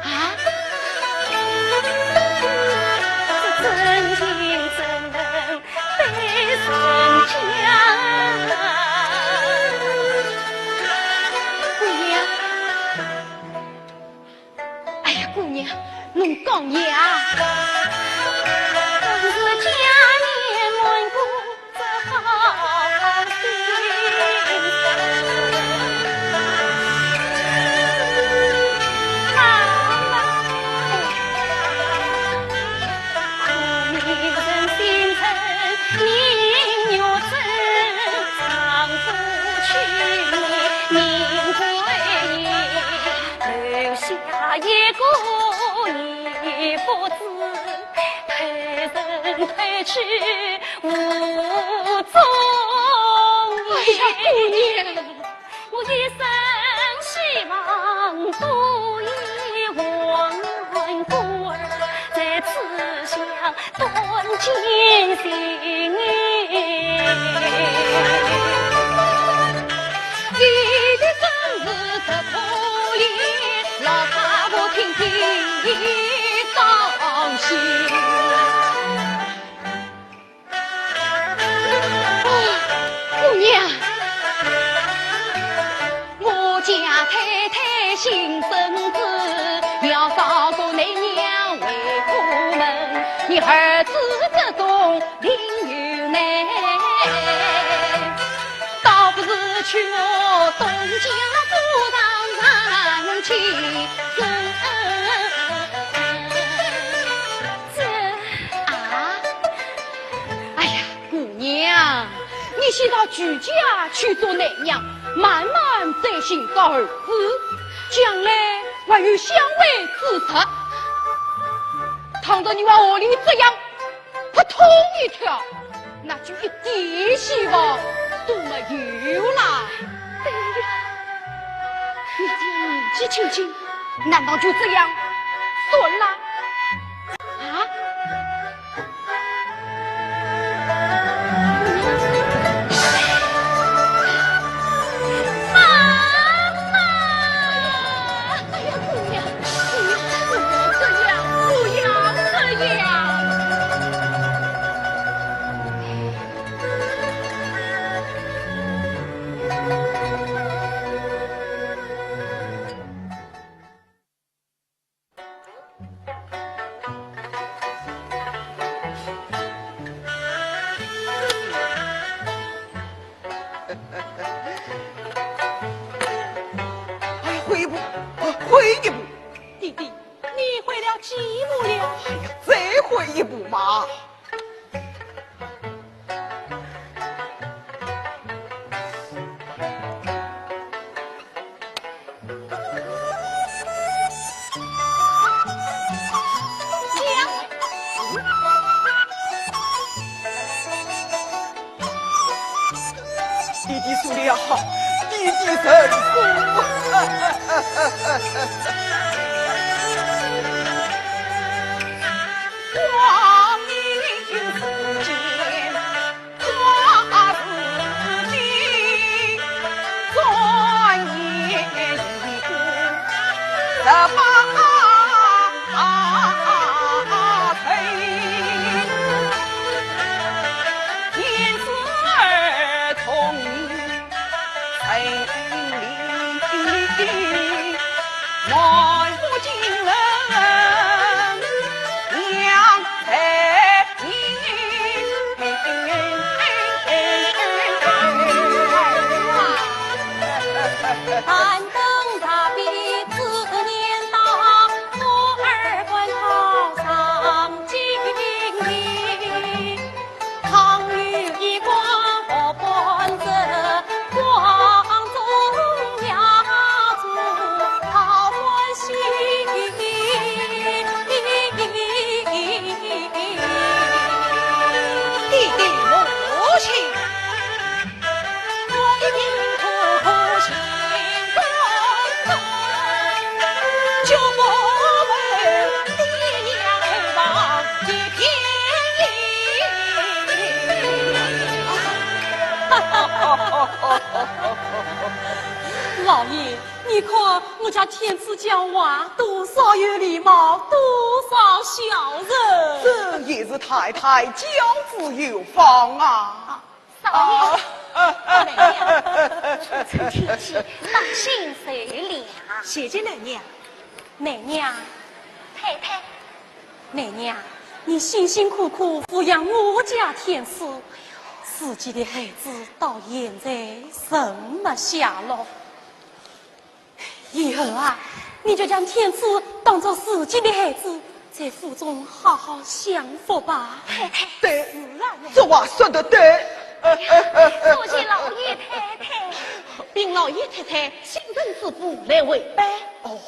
啊？这真情怎能对人讲啊？姑娘， 哎呀，姑娘，侬讲呀。 留下一个你不知，推人推去无踪影。哎呀，姑娘。我一生希望多一换过。清醒。你的身世这可怜，老太婆听听伤心。啊，姑娘，我家太太新生子，要找个内娘为苦闷，你儿子这种 另有难，倒不如娶我东家姑丈上去生。这……啊？哎呀，姑娘，你先到徐家去做内娘，慢慢再寻个儿子，将来还有相会之日。倘若你还和我这样 扑通一跳，那就一点希望都没有啦。对呀，你这样年纪轻轻，难道就这样算了？啊？妈妈！ 哎呀，姑娘，不要这样，不要这样。哎，悔一步，悔一步。弟弟，你悔了几步了？哎呀，再悔一步嘛。 弟弟受了，弟弟受苦。老爷，你看我家天赐讲话多少有礼貌，多少孝顺。这也是太太教子有方啊。 少爷，啊，啊，啊，奶娘，初春天气，当心受凉。谢谢奶娘。奶娘，太太。奶娘，你辛辛苦苦抚养我家天赐，自己的孩子到现在仍没下落。 以后啊，你就将天赐当作自己的孩子，在府中好好享福吧。太太，对，是啊，这话说得对。多谢老爷太太。禀老爷太太，新生子父来回拜。哦，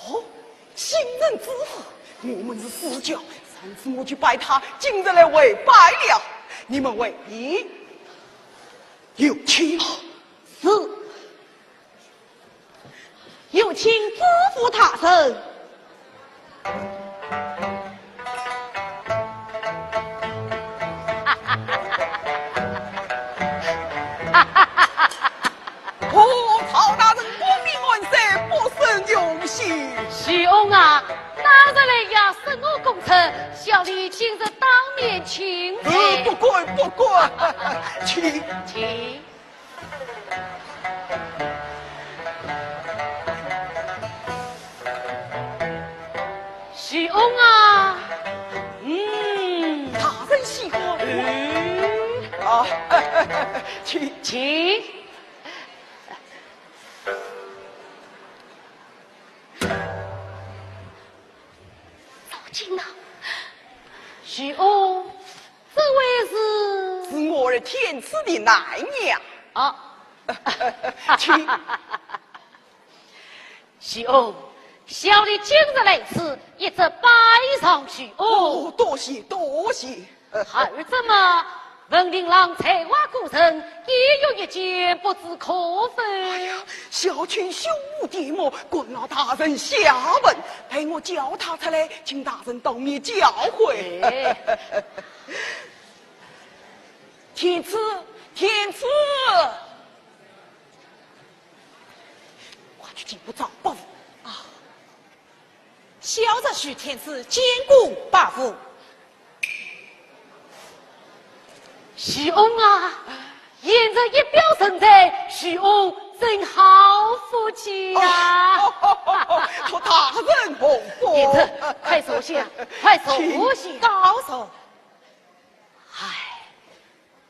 新生子父，我们是世交，上次我去拜他，今日来回拜了。你们回禀。有请。是。 有请知府大人。审我功臣，小弟今日当面请罪。呃，不敢，不敢，请。请。徐翁啊，嗯。大人喜欢。嗯。啊，请。请。 走近了。徐翁，这位是？是我儿天赐的奶娘。啊。请。徐翁，小弟今日来此，一则拜上徐翁。哦，多谢，多谢。 孩儿怎么闻令郎才华过人，一月一见，不知可否？哎呀，小卿胸无点墨，敢劳大人下问，待我叫他出来，请大人当面教诲。哎。天赐，天赐，快去见过赵伯父啊！ 小侄许天赐见过伯父。徐翁啊，贤侄一表人才，徐翁真好福气呀！哦，哦，哦，哦，托大人洪福。贤侄，快坐下，快坐下。请。告坐。唉，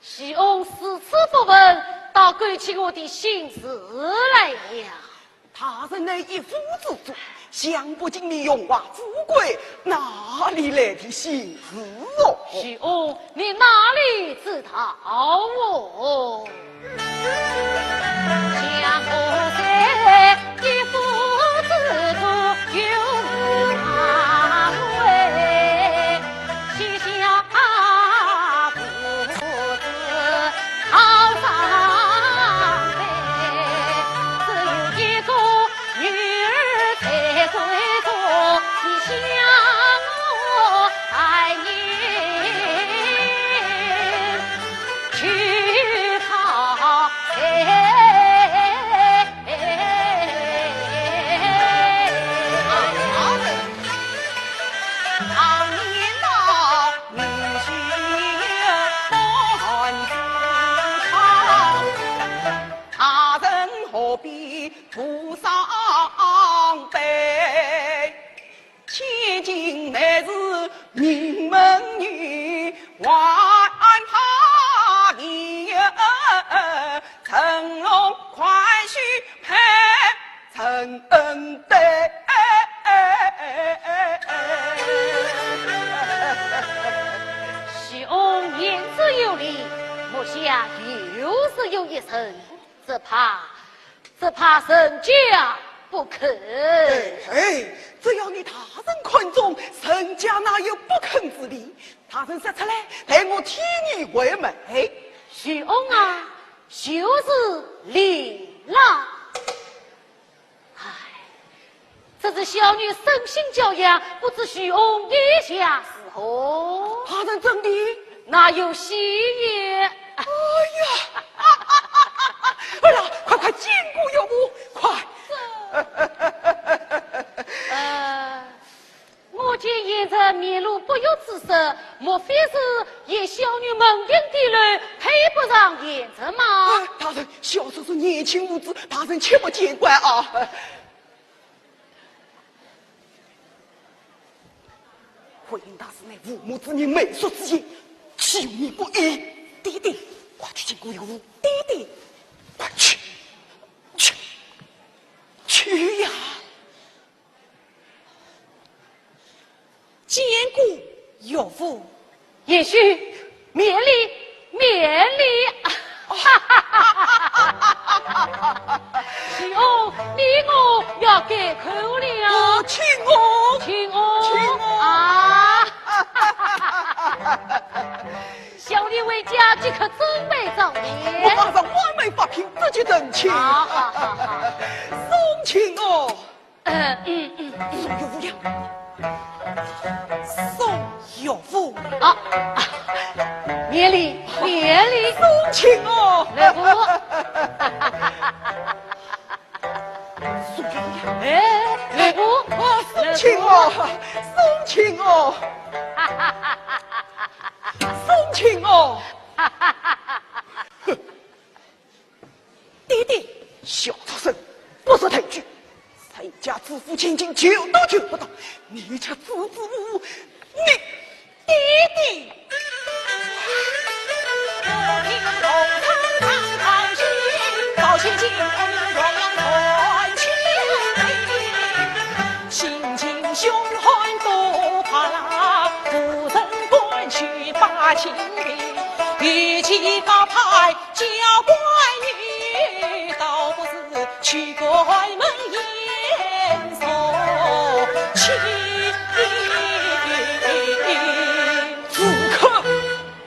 徐翁如此不文，倒勾起我的心事来了。大人乃一夫之主，享不尽的荣华富贵，哪里来的心事哦？徐翁，你哪里知道哦？ 千金乃是名门女，还怕你呀，乘龙快婿配陈登。徐翁言之有理，目下又是有一人，只怕 只怕人家不肯。哎，哎，只要你大人看中，人家哪有不肯之理？大人说出来，待我替你回媒。徐翁啊，就是你了。唉，这是小女生性娇养，不知徐翁意下如何？大人真的？ 哪有戏言？哎呀，哎呀，快快见过岳父，快！呃，我见贤侄面露不悦之色，莫非是嫌小女门庭低賤，配不上贤侄吗？哎，大人，小侄是年轻无知，大人切莫见怪啊。 慧英大师乃父母之命，媒妁之言，岂容不依？爹爹，快去见过岳父。爹爹，快去，去，去呀！见过岳父。贤婿，免礼，免礼。 徐翁，你我要改口了。哦，请哦，请哦，请哦。啊！小弟回家即刻准备早点。我马上完美发聘，直接成亲。好，好，好，好。送亲哦。 呃，嗯，嗯，嗯。送岳父呀。送岳父。啊，啊，免礼，免礼。送亲哦。来，父。送岳父呀。哎，来，父。啊，送亲哦，送亲。亲哦，生亲哦。哼，爹爹，小畜生，不识抬举，谁家之父千金求都求不到，你却支支吾吾，你 爹爹。住口！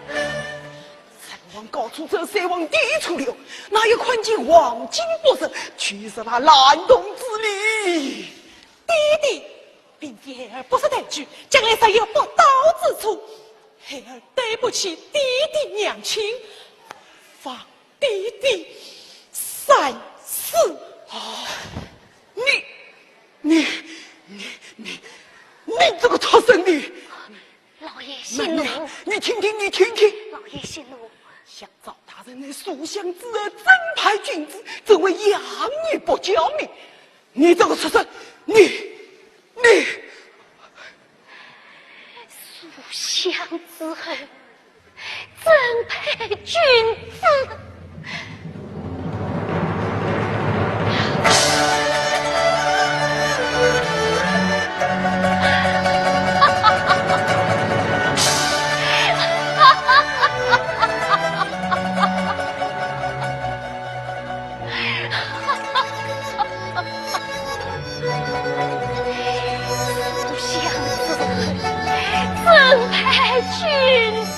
陈王高处走，三王低处流，哪有看见黄金不识，就是那烂铜子哩。爹爹，并非孩儿不识抬举，将来若有不到之处，孩儿对不起爹爹娘亲，望爹爹三思。啊，你，你，你，你，你这个畜生，你！ 老爷息怒。你，你，你听听，你听听。老爷息怒。想赵大人乃书香之后，正派君子，怎会养儿不教呢？你这个畜生，你，你！书香之后， 正派君子。书香之后，正派君子。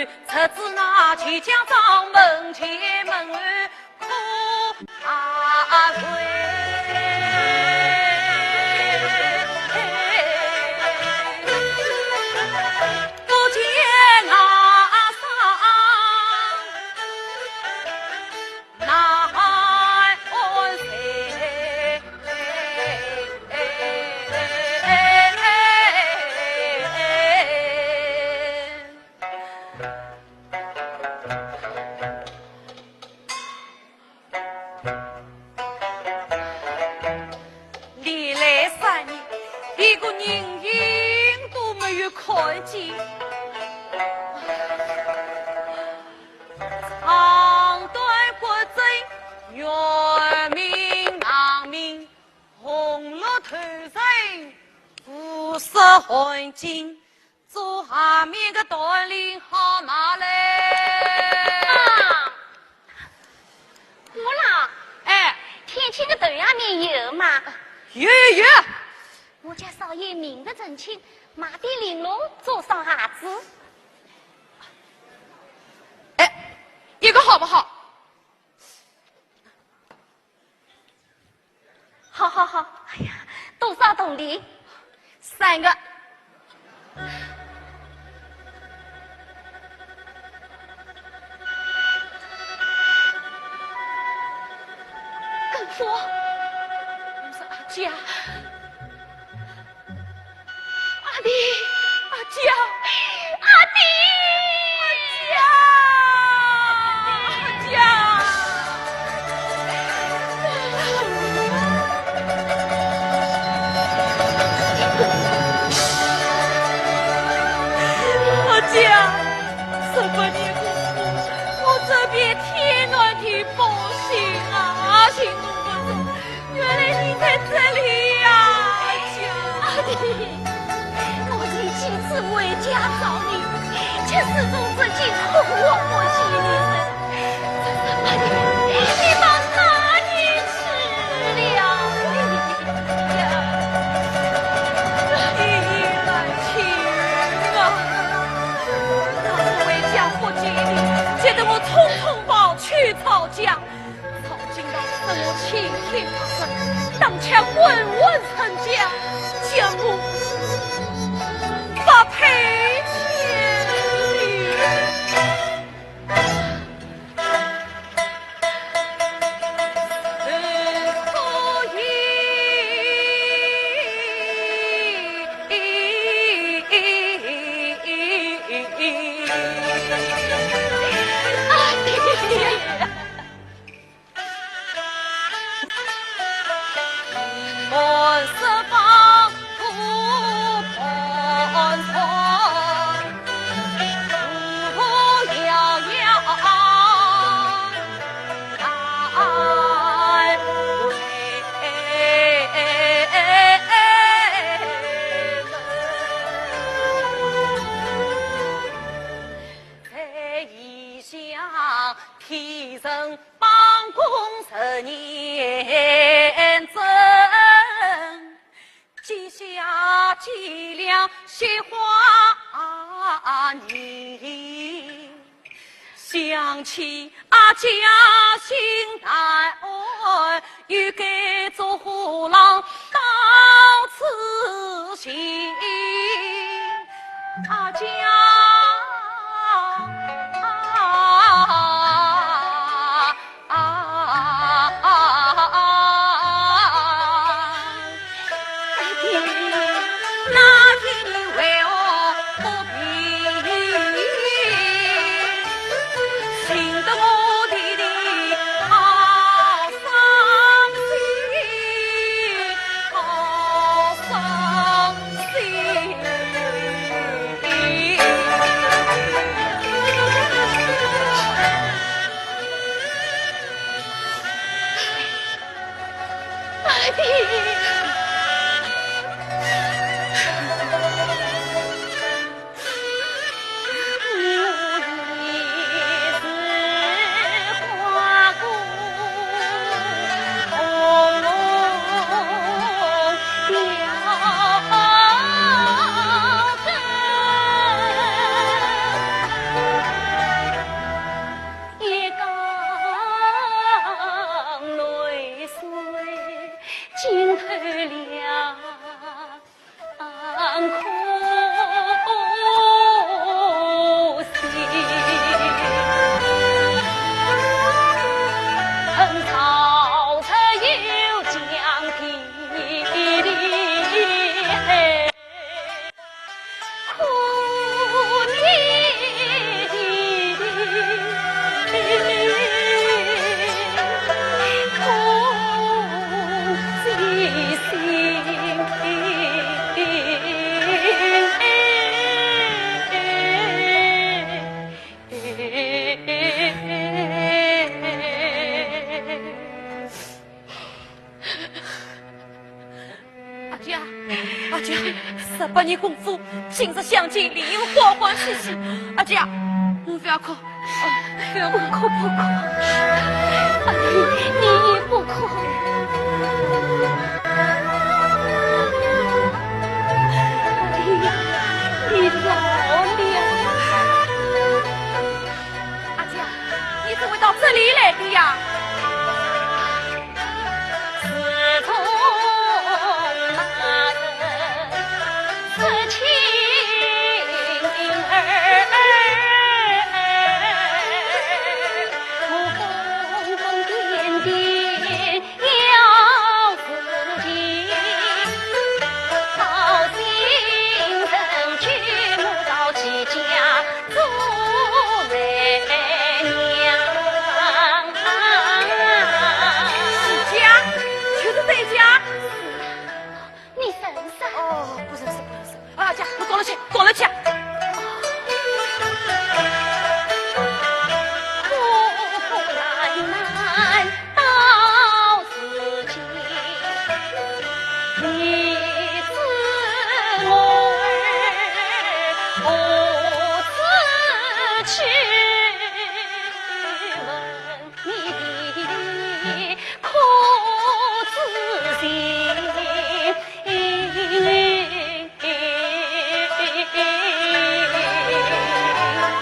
出自那齐家庄门前门外哭啊回。不见那双难安谁。 连来三年，一个人影都没有看见。长短骨折，圆明囊明，红落头绳，五色汗巾， 做下面个断令好拿来。啊，我啦，哎，天气个头下面有嘛？有有有。我家少爷明日成亲，买点绫罗做双鞋子。哎，一个好不好？ 好好好，哎呀，多少铜钿？三个。更多。我说阿姐啊， 阿弟，阿姐，阿弟，阿姐，阿姐。阿姐，十八年过后，我这边天南地北寻啊，寻侬不着。 原来你在这里呀，阿姐。阿弟，我曾几次回家找你，却始终只听到我不见你人。这十八年，你到哪里去了？呀，一言难尽啊！那次回家不见你，急得我匆匆跑去吵架。 吵进来，生我千千不是，当场滚滚成家，将我发配千里。在异乡天成 帮工十年整，稷下脊梁雪花泥。想起阿姐心难安，又该作何浪到此行？ 阿姐啊，啊，啊，啊，啊，啊，那天你为何不平？ 寻得我弟弟好伤心，好伤心。功夫，今日相见，理应欢欢喜喜。阿姐，侬勿要哭，哦，勿要哭。不哭，不哭。阿弟，你也不哭。阿弟呀，你老了。阿姐，你怎么到这里来的呀？ 是家，就是这家。你认识？哦，不认识，不认识。啊，家，我告了去，告了去。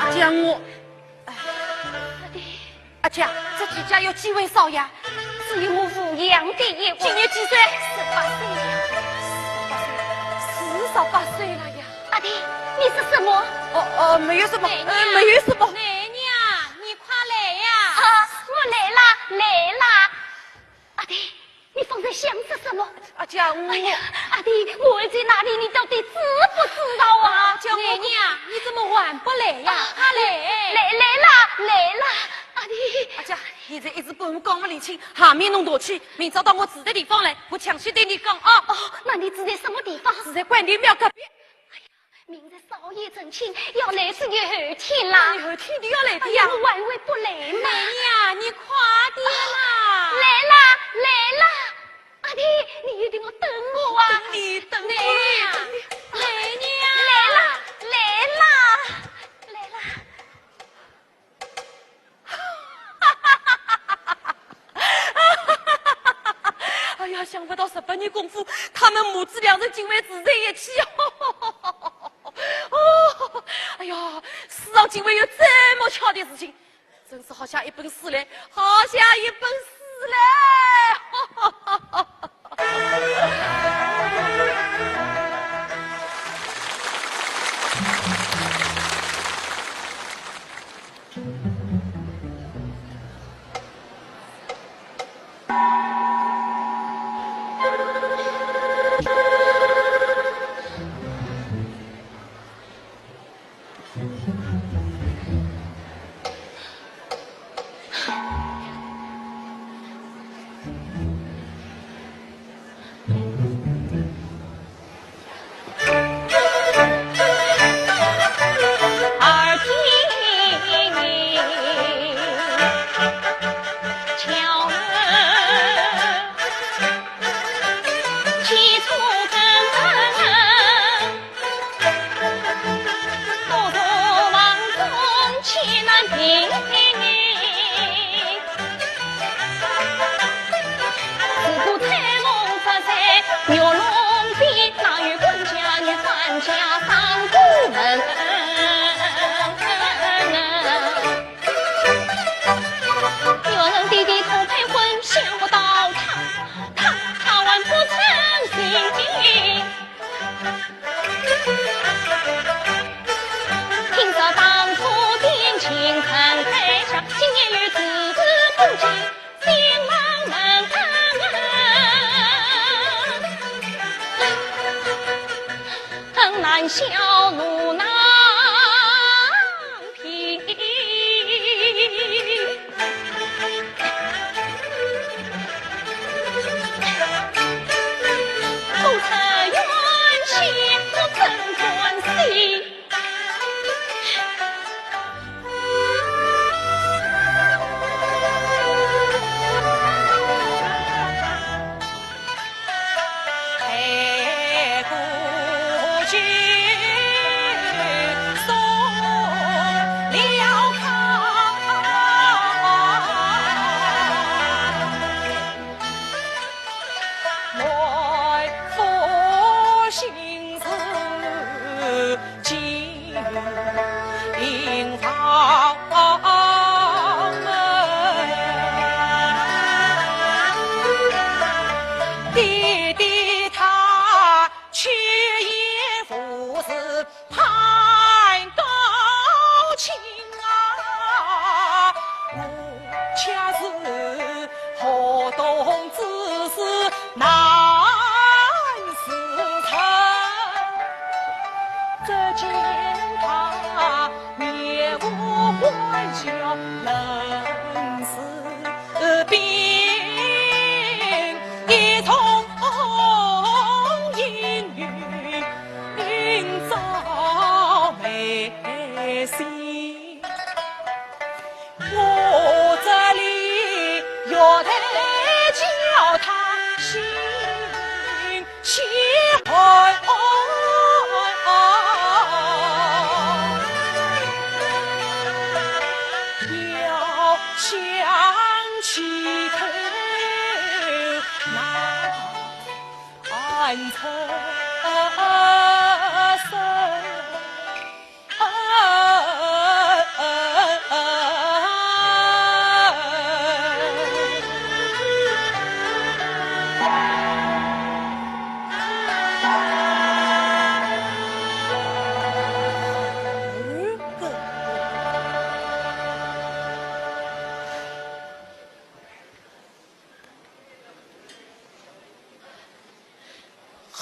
阿姐，我，哎，阿姐，这几家有几位少爷？只有我无恙的一位。今年几岁？十八岁了。十八岁，四十八岁了呀。阿弟，你说什么？哦，哦，没有什么，奶娘，呃，没有什么。奶娘，你快来呀！啊，我来啦，来啦。阿弟，你方才想说什么？阿姐，我，哎呀，阿弟，我儿在哪里？你到底知不知道啊？阿姐，我，奶娘，你怎么还不来呀？啊，快来！来，来啦，来啦，阿弟。阿姐，现在一时半会讲不理清，下面侬拿去，明朝到我住的地方来，我详细对你讲啊。哦，那你住在什么地方？住在关帝庙隔壁。 明日少爷成亲，要来是有后天啦。那你后天就要来的呀？哎呀，我还会不来吗？奶娘，你快点啦！来啦，来啦！阿弟，你一定要等我啊！等你，等你。奶娘，奶娘。来啦，来啦，来啦！ 哎呀，想不到十八年功夫，他们母子两人竟会住在一起。哦，哎呀，世上竟会有这么巧的事情，真是好写一本书来，好写一本书来。爹爹他却也不是攀高枝啊，我家是河东之子难是成，只见他面无欢笑冷似 冰，一重阴云罩眉心。我这里要得叫他心 心寒，要想起头难成身。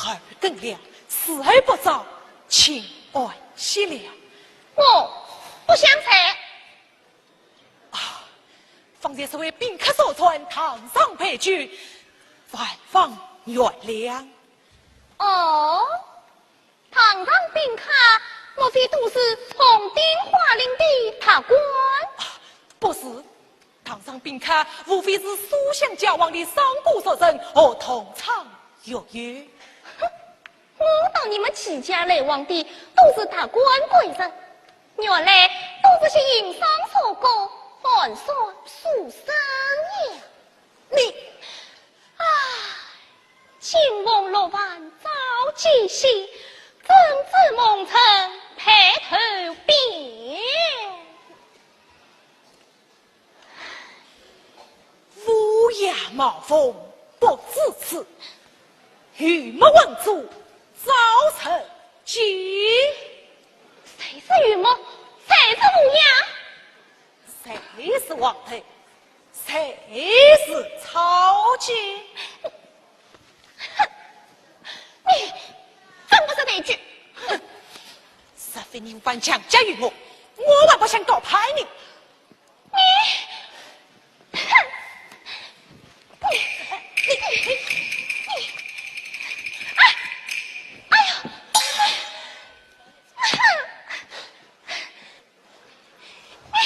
二更了，时候不早，请安歇了。我不想睡。啊，方才是为宾客所传，堂上被拒，万望原谅。哦，堂上宾客，莫非都是红顶花翎的达官？啊，不是， 堂上宾客无非是书香交往的商贾俗人和同窗学友。哼，我当你们齐家来往的都是达官贵人，原来都是些行商炒股、寒酸书生呀。你，唉，金凤落凡早几许，怎知梦成抬头变。 乌鸦冒风不知耻，鱼目混珠遭人惊。谁是鱼目？谁是乌鸦？谁是王头？谁是草芥？哼，你真不识抬举。哼，若非你们班强加于我，我还不想告拍你。 你，哼，你，你，你，哎，哎呦，哎，哼，你。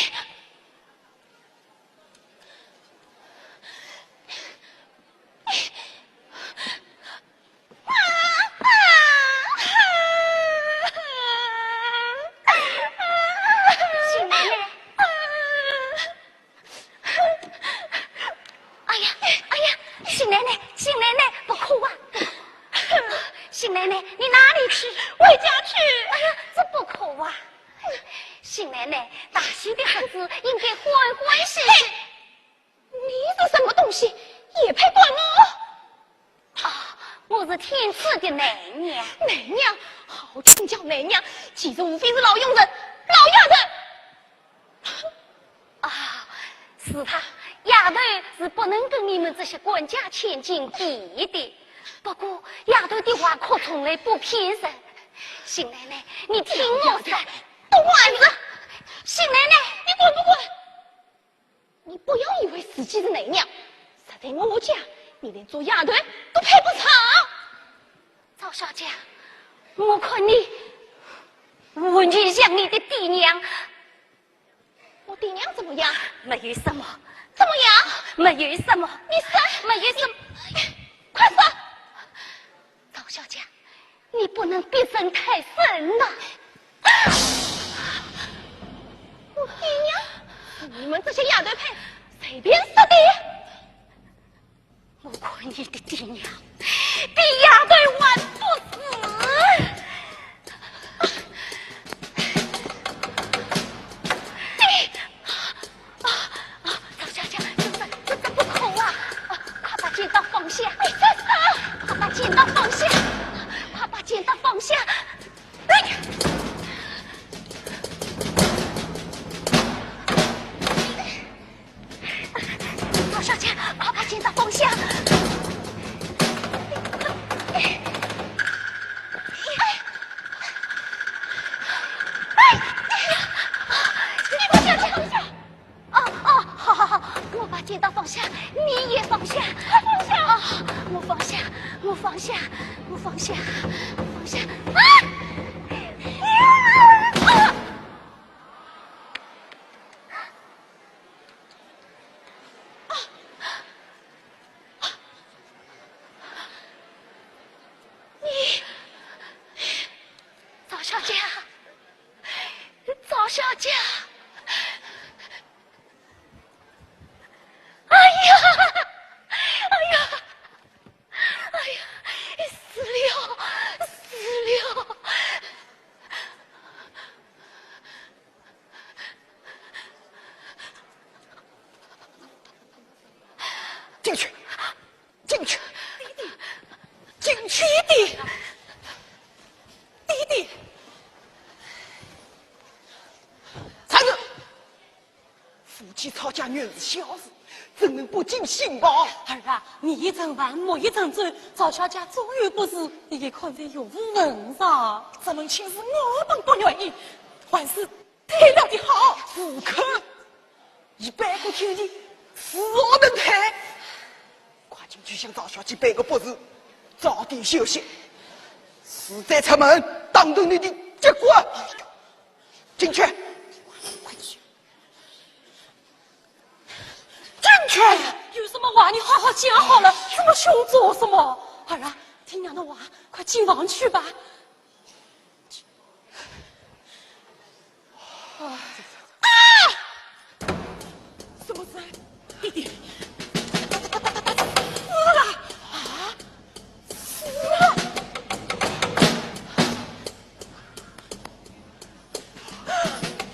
邢奶奶。哎呀，哎呀，邢奶奶，邢奶奶，不哭啊！邢奶奶，你哪里去？回家去。哎呀，这不哭啊！邢奶奶，大喜的日子应该欢欢喜喜。 你是什么东西，也配管我？啊，我是天赐的奶娘。奶娘？好听叫奶娘，其实无非是老佣人、老丫头。啊，是她，丫头是不能跟你们这些官家千金比的。不过丫头的话可从来不骗人。邢奶奶，你听我说。都完了。邢奶奶，你滚不滚？ 你不要以为自己是奶娘，在我家，你连做丫头都配不上。赵小姐，我看你无女像你的爹娘。我爹娘怎么样？没有什么。怎么样？没有什么。你说。没有什么。快说！赵小姐， 你不能逼人太甚呐。爹娘，你们这些丫头胚随便说的。我看你的爹娘比丫头还不如。你倒放下，你也放下，放下！啊，我放下，我放下，我放下，我放下！啊！啊！啊！你，赵小姐，赵小姐！ 哎呀，哎呀，哎呀，死了，死了！进去，进去，进去！爹爹，爹爹！站住！ 夫妻吵架原是小事，怎能不惊心吧？儿啊，你一阵饭，我一阵酒，赵小姐总有不是，你看这又无文章。这门亲事我本不愿意，还是退了的好。不可，一百个天地，死我能退。快进去向赵小姐赔个不是，早点休息，死者出门，当等你的结果。进去。快去。 进去！哎呀，有什么话你好好讲好了，这么凶做什么？儿啊，听娘的话，快进房去吧。啊！什么事？爹爹，死了！啊？死了！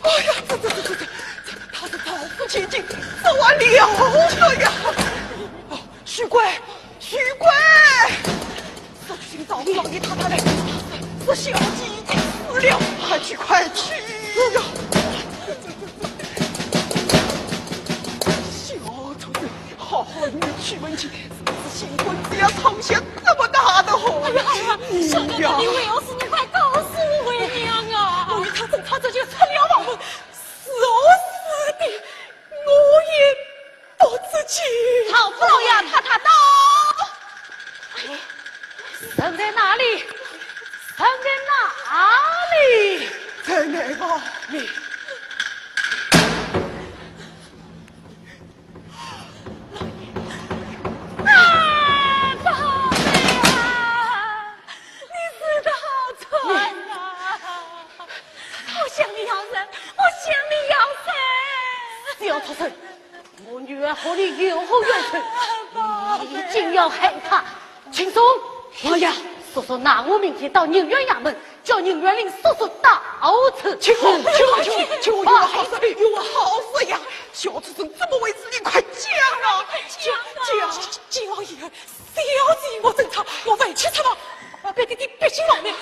哎呀，这这这这这，这他是保府千金，这还了得呀！哦，许贵，许贵，速去寻赵府老爷太太来，说小姐已经死了，快去快去呀！小畜生，好好与你去问情， 是新婚子要闯下这么大的祸。哎呀，哎呀，你呀，小姐，你为何事？你快告诉为娘啊！我与他争吵，这就出了房门，是何死的，我也不知情。赵府老爷太太到。哎，人在哪里？人在哪里？在内房里。 啊，宝贝啊，你死得好惨啊！我向你要人，我向你要人！小畜生，我女儿和你有何冤仇？啊，宝贝啊。你一定要害她。 秦松，老爷，速速拿我明天到宁远衙门，叫宁远令速速到此。秦松，秦松，秦松，有话好说，有话好说呀！小畜生怎么回事？你快讲啊！快讲啊！讲，秦老爷，小姐我争吵，我回去吃饭，把爹爹逼进房里。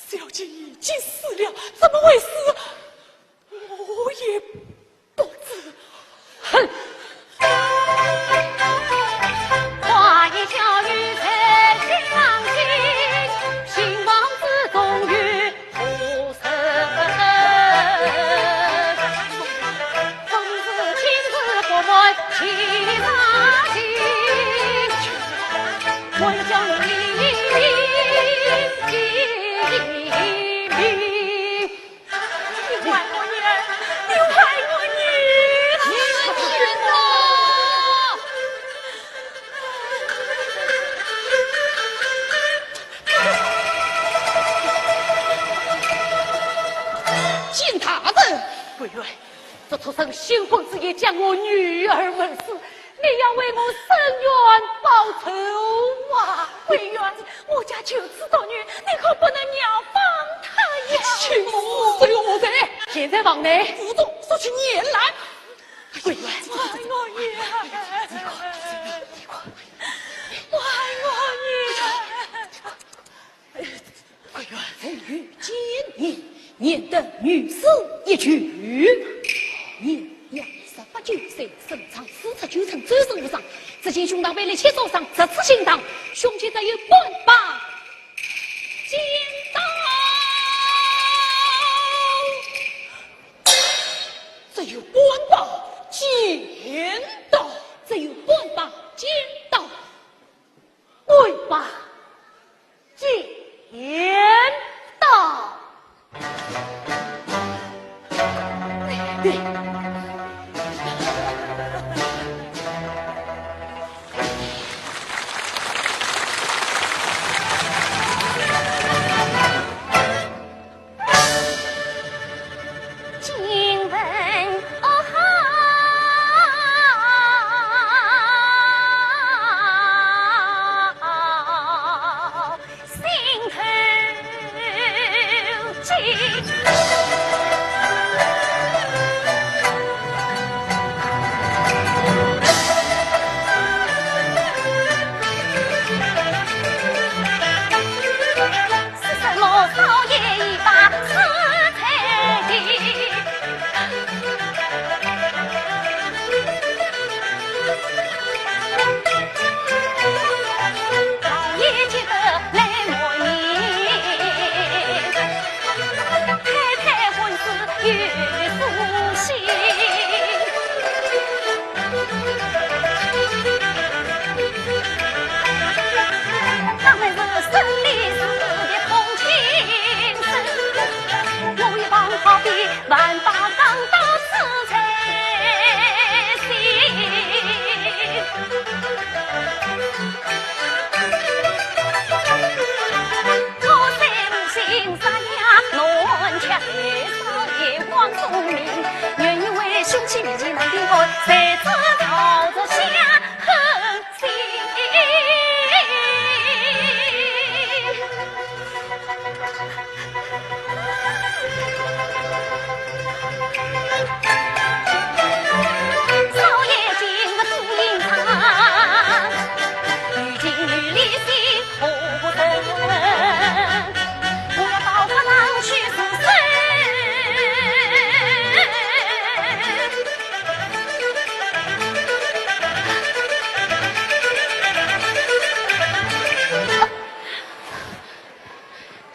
小姐已经死了，怎么回事？我也 不知。哼！你还我女儿，你还我女儿！你们骗人！见大人！委员，这畜生新婚之夜将我女儿闷死， 你要为我伸冤报仇啊！委员，我家求子夺女，你可不能饶放他呀！秦松，这又何罪？现在房内。武松，速去撵来。委员，快快快！快快快！快快快！ 我女儿。委员，父女见面，免得女死一句。年方十八九岁，身长四尺九寸，周身无伤，只见胸膛被利器所伤，直刺心脏，胸前只有半把尖刀。只有半把尖刀。今闻哦好，心头急。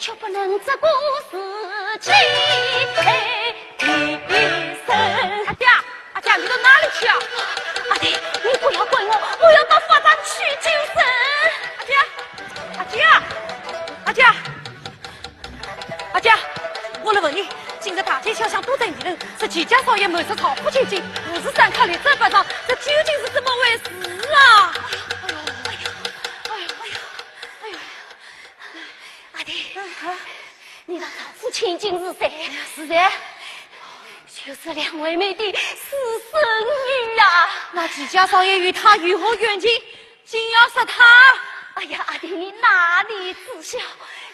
却不能这个时机配替身。阿姐，阿姐，你到哪里去啊？阿爹，你不要管我，我要到法场去救人。阿姐，阿姐，阿姐，阿姐，我来问你，今日大街小巷都在议论，说齐家少爷谋杀曹府千金，五十三刻立斩法场，这究竟是怎么回事啊？哎呦，哎呦，哎呦，哎呦，哎呦。 阿爹，你道曹府千金是谁？是谁？就是两位妹的私生女呀。那齐家少爷与她有何冤情，竟要杀她？哎呀，阿爹，你哪里知晓？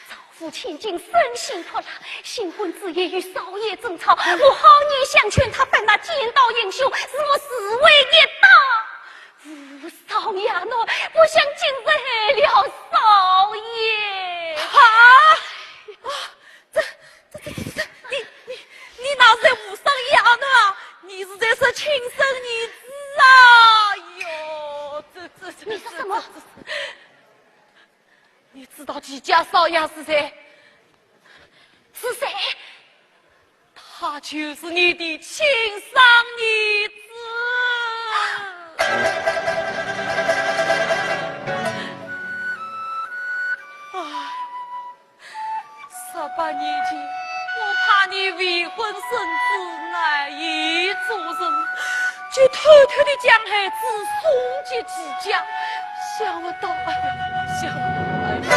曹府千金生性泼辣，新婚之夜与少爷争吵，我好言相劝，她反拿剪刀行凶，是我自刎一刀。 无扫衙内，不幸竟害了少爷。哈？啊，这，这，这，这，这，你，你，你哪是在无扫衙内啊？你是在说亲生儿子啊？哎呦，这，这，这，你说什么？这，这，这，你知道齐家少爷是谁？是谁？ 他就是你的亲生儿子。唉，十八年前，我怕你未婚生子难以做人， 就偷偷地将孩子送给齐家，想不到，哎呀，想不到，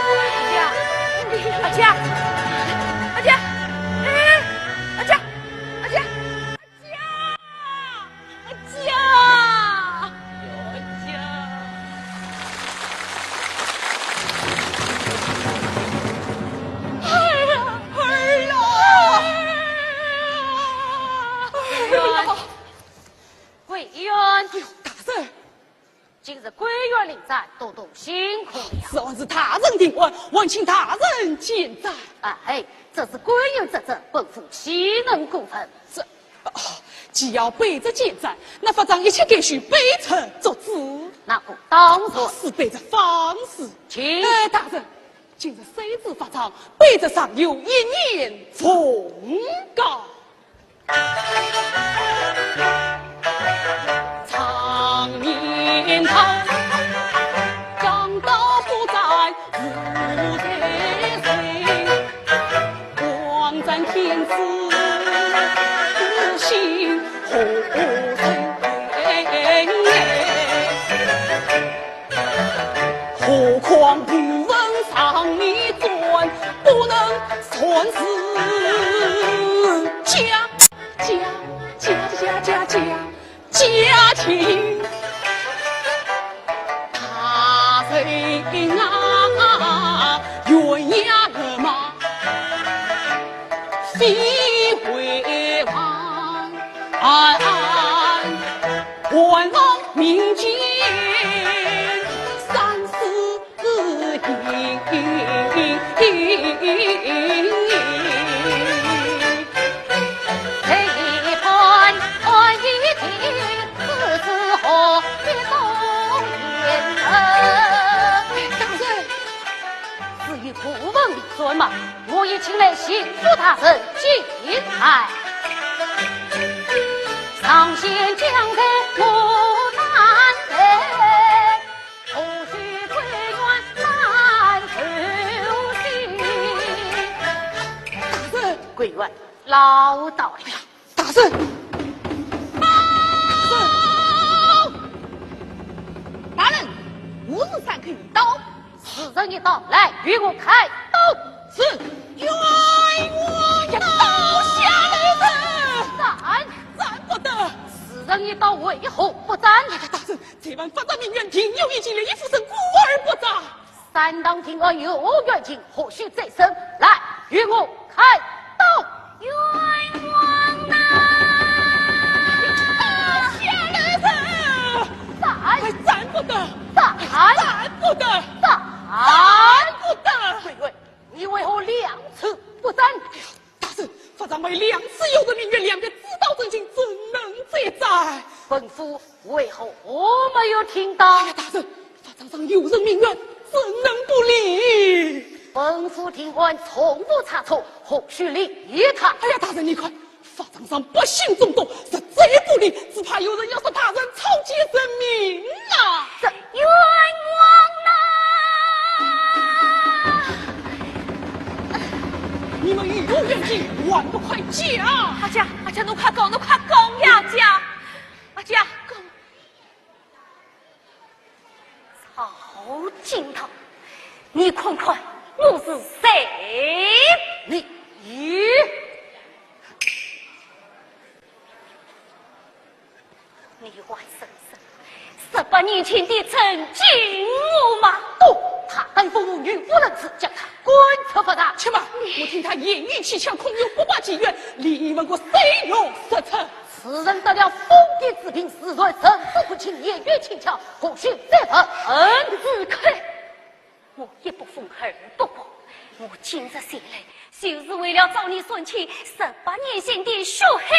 哎呀，阿姐，阿姐，阿姐，哎，阿姐，阿姐，阿姐，阿姐。 哎呀，儿啊！哎呀，哎呀，桂圆，哎呦，大人。今日桂圆临斩，多多辛苦了。此案是大人定案，还请大人见斩。哎，这是桂圆之罪，本府岂能过问？这，哦，既要卑职见斩，那法场一切该须卑职做主。那我当然。是卑职方氏。请。哎，大人，今日虽是法场，卑职尚有一言奉告。算是家家家家家家家庭。大人啊，冤呀冤嘛，非为王，还望民间三思。 大人，是有不文的转吗？我已请来刑部大人进来。上仙将在我担待， 何须跪冤难受刑。大人，跪冤老道了。大人，大人，何事三叩一刀？此人一刀，来与我开刀。是，冤枉啊！刀下留人！斩！斩不得！此人一刀，为何不斩？哎呀，大人， 这般法场命案，定有一情，连一夫生，故而不斩。三堂定案有冤情，何须再审？来，与我开刀。冤枉呐！刀下留人！斩！哎，斩不得！斩！斩不得！斩！斩不得！贵人，你为何两次不斩？哎呀， 大人，法场外两次有人命案，两个知道真情，怎能再斩？本府为何没有听到？哎呀，大人，法场上有人命案，怎能不理？本府听案从无差错，何须理他？哎呀，大人，你看，法场上百姓众多，实在不理，只怕有人要说大人草菅人命啊！这冤枉呐！ 你们有冤情，还不快讲！阿姐，阿姐，侬快讲，侬快讲呀，阿姐，阿姐，讲。曹金堂，你看看我是谁？你，你 你还承认十八年前的真情我吗？不，他敢侮辱女夫人，是将他赶出法场。且慢，我听他言语气腔，恐有不法之语，你问我谁有实证？此人得了疯癲之病，自然神志不清，言语轻佻，何须再问？嗯，住口！ 我一不疯二不狂，我今日前来，就是为了找你算清十八年前的血海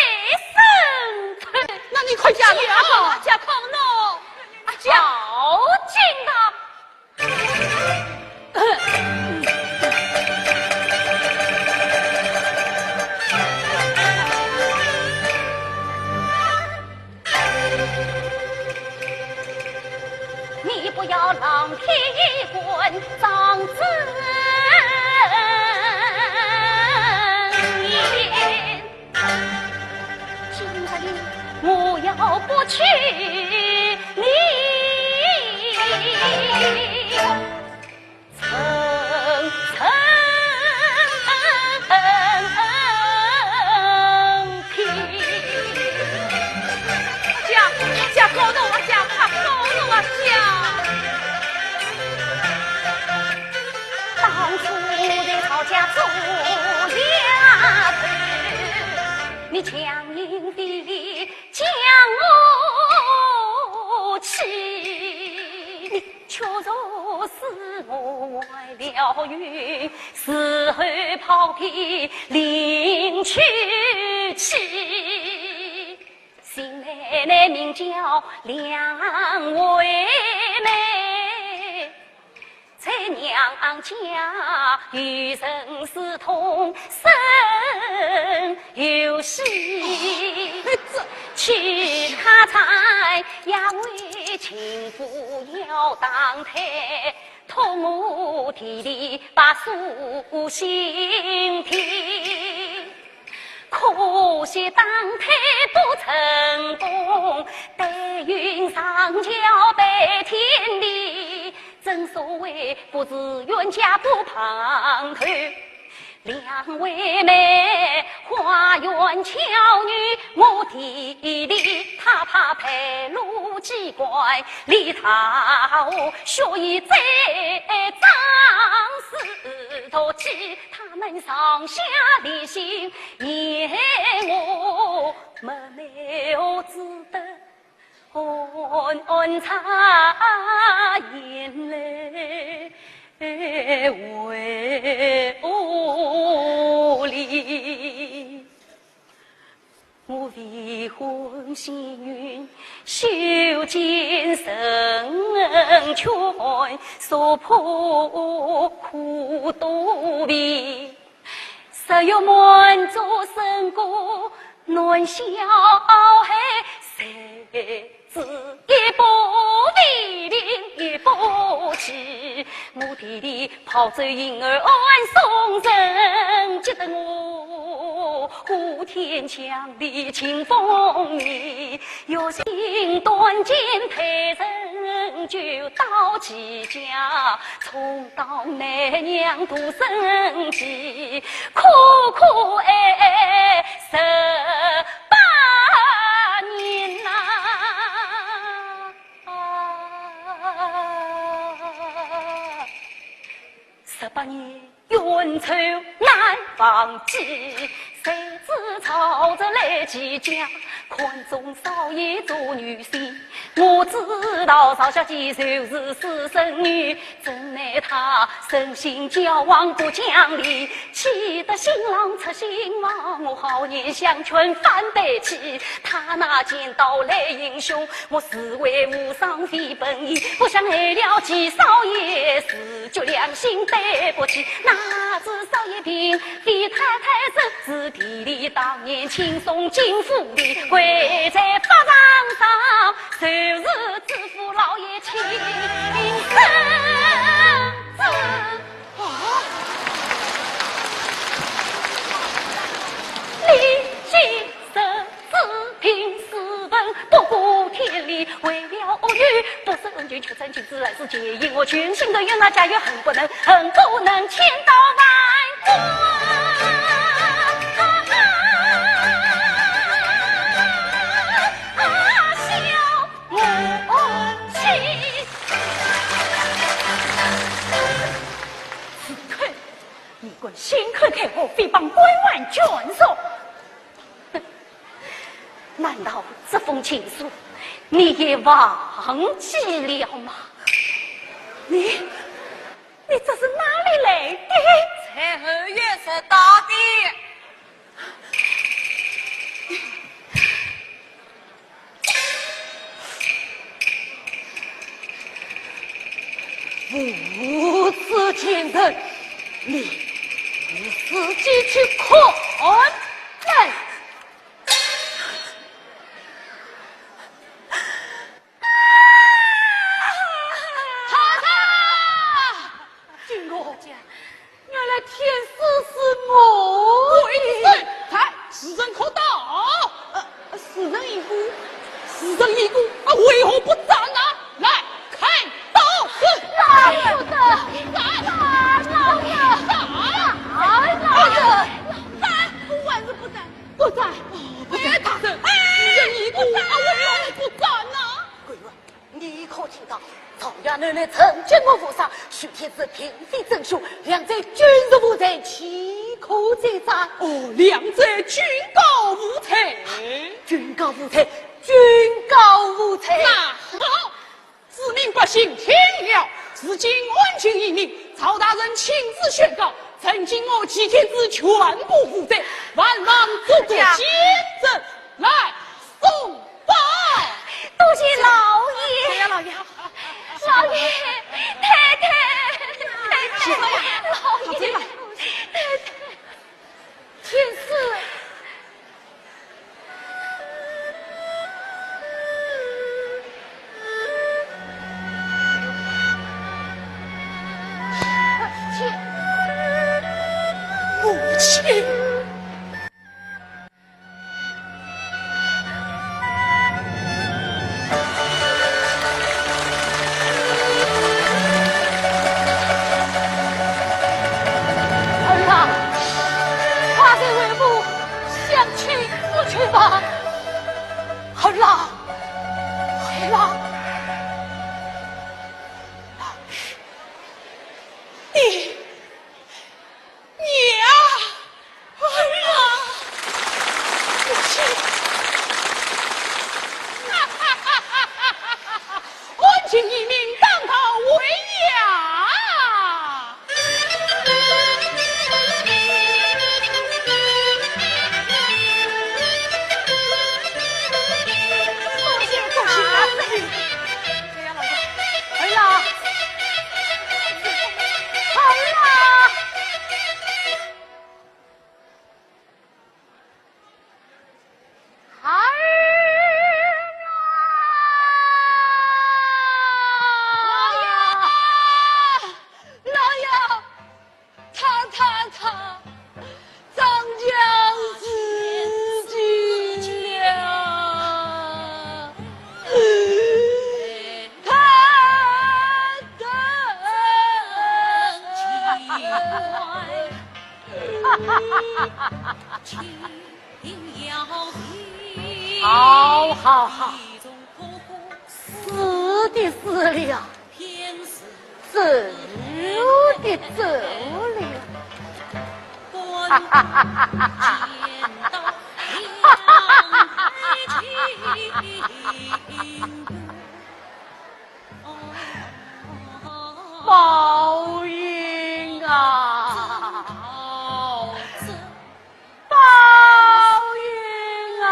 深仇。那你快讲啊！阿姐，阿姐，阿姐，阿姐。曹金堂。 你不要狼狈官张嘴言，今日里我要剥去你。 阿姐，阿姐，告侬，阿姐，快告侬，阿姐。当初在曹家做丫头，你强硬地将我娶。 却说是我怀了孕，事后抛皮另娶妻。新奶奶名叫梁惠美，在娘家有身是痛，生有喜。哦，这其他在呀为情妇要当胎， 托我弟弟把书信递，可惜当胎不成功，代孕上交拜天地。正所谓不是冤家不碰头，两位妹，花园巧女，我弟弟他怕被路机关，里头学艺最张是毒计，他们上下离心，嫌我没妹子的。 暗暗擦眼泪为何离。我未婚先孕，受尽成全，所迫苦肚皮。 十月满足身骨，难消寒，谁知一步未平一步棋。我弟弟跑走婴儿暗送人，急得我呼天抢地庆丰年。 月薪短见配人就到其家，重蹈难娘独生计，苦苦哀哀十八年呐。 十八年冤仇难忘记，谁知曹植来其家，看中少爷做女婿。我知道曹小姐就是私生女，怎奈她生性骄横不讲理，气得新郎出新房，我好言相劝反被气。她那尖刀来行凶， 我自谓无伤非本意，不想害了齐少爷，自觉良心对不起。哪知少爷并非太太人，是地里当年亲送进府的，跪在法场上，就是知府老爷亲身之。 啊！你既是子凭私奔，不顾天理，为了恶女，不是恩怨求成情，自然是结义。我全心的愿那家业恨不能，恨不能迁到万国。啊，小母亲。 你敢信口开河，诽谤官员眷属？哼，难道这封情书你也忘记了吗？你，你这是哪里来的？在后院拾到的。 无知贱人，你，你自己去看来。太太！金姑， 原来天师是我的。鬼子，来，时辰可到。呃，时辰已过。时辰已过，啊，为何不斩啊？来，开刀！来，不得，来，来，来，来，来，来，来，我还是不斩。不斩。哦，不斩。哎，大人，哎，时辰已过，啊，为何不斩啊？ 你可听到赵衙内内陈金吾无杀，许天子嫔妃曾铉，两者均是无罪，岂可再斩？哦，两者均告无罪。均告无罪，均告无罪。那好，子民百姓听了，如今案情已明，赵大人亲自宣告，陈金吾、许天子全部无罪，万望做个见证。来，送 报！多谢老爷。谢谢老爷。老爷，太太，太太，老爷，太太，天师。母亲。 儿啊，去，我去吧。儿啊，儿啊，你，你呀，儿啊，我去。还请你命当头回呀！ 儿啊！老爷，老爷，他他他，张家自尽了，他他。 好，好，好，死的死了，走的走了。报应啊！报应啊！